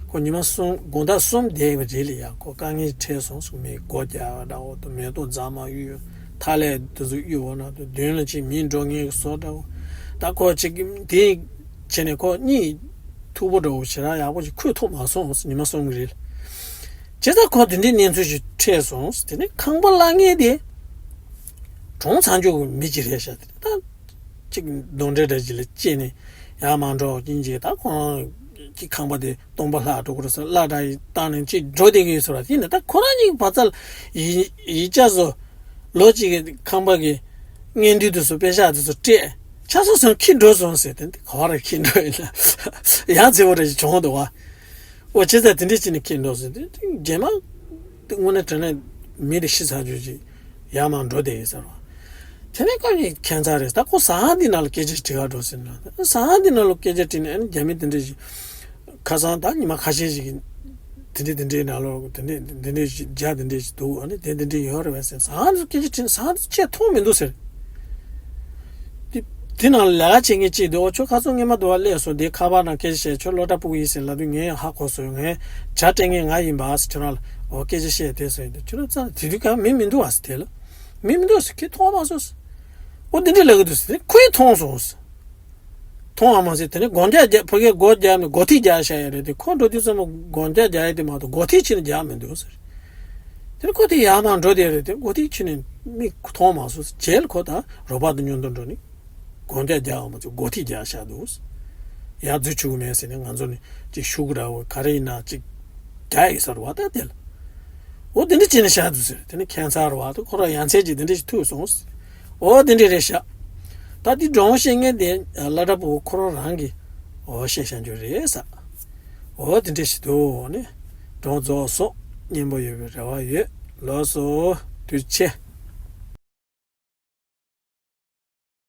ཁོ་ཉི་མ་གསུམ་དགོང་དག་གསུམ་བསྡད་པའི་རྗེས་ལ་ཡ་ཁོ་དཀའ་ངལ་འཕྲད་སོང་ཟེར། མི་སྒོ་རྒྱག་འདྲ་བོ་དང་མེ་ཏོག་རྫ་མ་གཡུག་ཡོད། ཐ་ལེ་དེ་ཚོ་གཡུག་འོ་ན་དུ་མདུན་ལ་ཅིག་མི་འགྲོ་ངེས་ཀྱི་བཟོ་འདྲ་བོ། ད་ཁོ་ཅིག་དེ་བྱས་ནས་ཁོ་གཉིད་མཐུག་པོ་འདྲ་བོ་ཞེ་དྲག་ཡག་པོ་ཞིག་ཁུག་ཐུབ་མ་སོང་། ཉི་མ་གསུམ་གྱི་རིང་ལ། བྱས་ཙང་ཁོ་དེ་འདྲའི་གནས་ཚུལ་ཞིག་འཕྲད་སོང་། དེ་ནས་ཁང་པ་གླ་མཁན་དེ་གྲོངས་ཚར་འཇོག་གི་མི་ཅིག་རེད་ཤག་དེ་ད་ཅིག་གདོན་འདྲེ་འདྲ་ཅིག་ལ་སྐྱེས་ནས་ཡར་མར་འགྲོ་གིན་ཅིག་ད་ཁོ་རང་གི་ཁང་པ་དེ་སྟོང་པ་ལྷག་འགྲོ་གི་རེད་ཟེར། གླ་འདྲ་ཡི་བཏང་ནས་ཅིག་འགྲོ་བསྡད་ཀྱི་ཡོད་ཟེར་བ། དེ་ནས་ད་ཁོ་རང་གཉིས་ཀྱི་བར་ཚ་ལ་ཡི་ཡིག་ཆ་བཟོ། ལོ་གཅིག་གི་ཁང་པ་གི་སྔས་འདུས་དེ་ཚོ་པེ་ཤག་དེ་ཚོ་སྤྲད། ཆ་ཚང་ཚང་ཁྱེར་འགྲོ་སོང་ཟེར། དེ་འདི་ག་བ་ར་ཁྱེར་འགྲོ་ཡིན་ན་ཡང་རྩེ་བོ་ར་ཞིག་བྱུང་འདུག་བ། འོ་བྱས་ཙང་དེ་འདྲས་བྱས་ནས་ཁྱེར་འགྲོ་ཟེར། དེ་དེ་རྗེས་མ་དེ་དངོས་གནས་དྲང་གནས་མི་དེ་ཤི་ཚར་རྒྱུ་ཅིག་ཡར་མར་འགྲོ་བསྡད་ཡོད་ཟེར་བ། དེ་ནས་ཁོ་གཉིས་ཁྱད་མཚར་རེད། ད་ཁོ་ཟ་ཁང་འདི་ནང་ལ་སྐད་ཆ་དྲི་ག་འགྲོ་ཟེར་ན། ཟ་ཁང་འདི་ནང་ལ་སྐད་ཆ་དྲིས་ནས་ཨ་ནི་རྒྱ་མི་དེ་འདྲས་ཞིག་ཁ་སང་ད་ཉི་མ་ཁ་ཤས་ཤིག་གིས་དེ་འདྲས་དེ་འདྲས་ནང་ལོགས་དེ་འདྲས་དེ་འདྲས་ཞིག་རྒྱ་དེ་འདྲས་ཞིག་འདུག་ཨ་ནི་དེ་དེ་འདྲས་ཡོད་རེད་པས་ཟེར། ཟ་ཁང་དུ་སྐད་ཆ་དྲིས་ན་ཟ་ཁང་དུ་ཆེས་མཐོང་མི་འདུག་ཟེར། དེ་དེ་ནང་ལ་ལས་ཀ་བྱེད་མཁན་གཅིག་འདུག་འོ་ཁྱོད་ཁ་སང་སྔོན་མ་དུ་བ་སླེབས་སོང་། དེ་ཁ་པར་ནང་སྐད་ཆ་བཤད། ཁྱོད་སློབ་གྲྭ་ཕྲུ་གུ་ཡིན་ཟེར་ལབ་དུས་ངས་ཡང་ཧ་གོ་སོང་། ངས་ཇ་སྤྲད་མཁན་ང་ཡིན་པ་ཟེར། ཁྱོད་རང་ལ་འོ་སྐད་ཆ་བཤད་དེ་ཟེར་དུས་ཁྱོད་རང་ཚང་དེ་དུས་གང་མི་མི་འདུག་བ་ཟེར། དེ་ལ་མི་མི་འདུག་ཟེར། ཁྱེད་མཐོང་མ་སོང་ཟེར། འོ་འདི་འདྲས་ལབ་གི་འདུག་ཟེར། ཁོས་མཐོང་སོང་ཟེར། མཐོང་བ་མ་ཟད་དེ་ནས་སྒོ་རྒྱག་རྒྱག་ཕ་གིར་སྒོ་རྒྱག་ནས་སྒོ་ཐིག་རྒྱག་བཞག་ཡོད་རེད་དེ། ཁོ་འགྲོ་དུས་ཙམ་པ་སྒོ་རྒྱག་རྒྱག་ཡས་དེ་མ་གཏོགས་སྒོ་ཐིག་ཕྱིན་ནས་རྒྱག་མི་འདུག་ཟེར། དེ་ནས་ཁོ་དེ་ཡར་མར་འགྲོ་བསྡད་རེད་དེ། སྒོ་ཐིག་ཕྱིན་ནས་མིག་མཐོང་མ་སོང་ཟེར། རྗེས་ལ་ཁོ་ད་རོགས་པ་དང་མཉམ་དུ་འགྲོ་ནས་སྒོ་རྒྱག་རྒྱག་བ་མ་ཚད་སྒོ་ཐིག་རྒྱག་བཞག་འདུག་ཟེར། ཡར་འཛུལ་ཆོག་གི་མེད་ཟེར་ནས་ང་ཚོ་ནས་ཅིག་ཤུགས་ར་བོ་ག་རེ་ཡིན་ན་ཅིག་རྒྱག་ཡོད་ས་རེད་བ། ད་དེ་ལ། འོ་དེ་འདྲ་བྱས་ནས་བཞག་འདུག་ཟེར། དེ་ནས་ཁྱད་མཚར་བ་དང་ཁོ་རང་ཡ་མཚན་ཅིག་དེ་འདྲ་ཞིག་ཐུག་སོང་ཟེར། འོ་དེ་འདྲ་རེད་ཤག་ད་དེ་སྒྲུང་བཤད་མཁན་དེ་སློབ་གྲྭ་ཕྲུ་གུ་ཁོ་རང་རང་གིས་འོ་བཤད་བཞག་རྒྱུ་རེད་ཟེར། འོ་དེ་འདྲ་ཞིག་འདུག་ནས་སྒྲུང་རྫོགས་སོང་། སྙན་པོ་ཡོད་པའི་རེ་བ་ཡོད། ལགས་སོ། ཐུགས་རྗེ་ཆེ།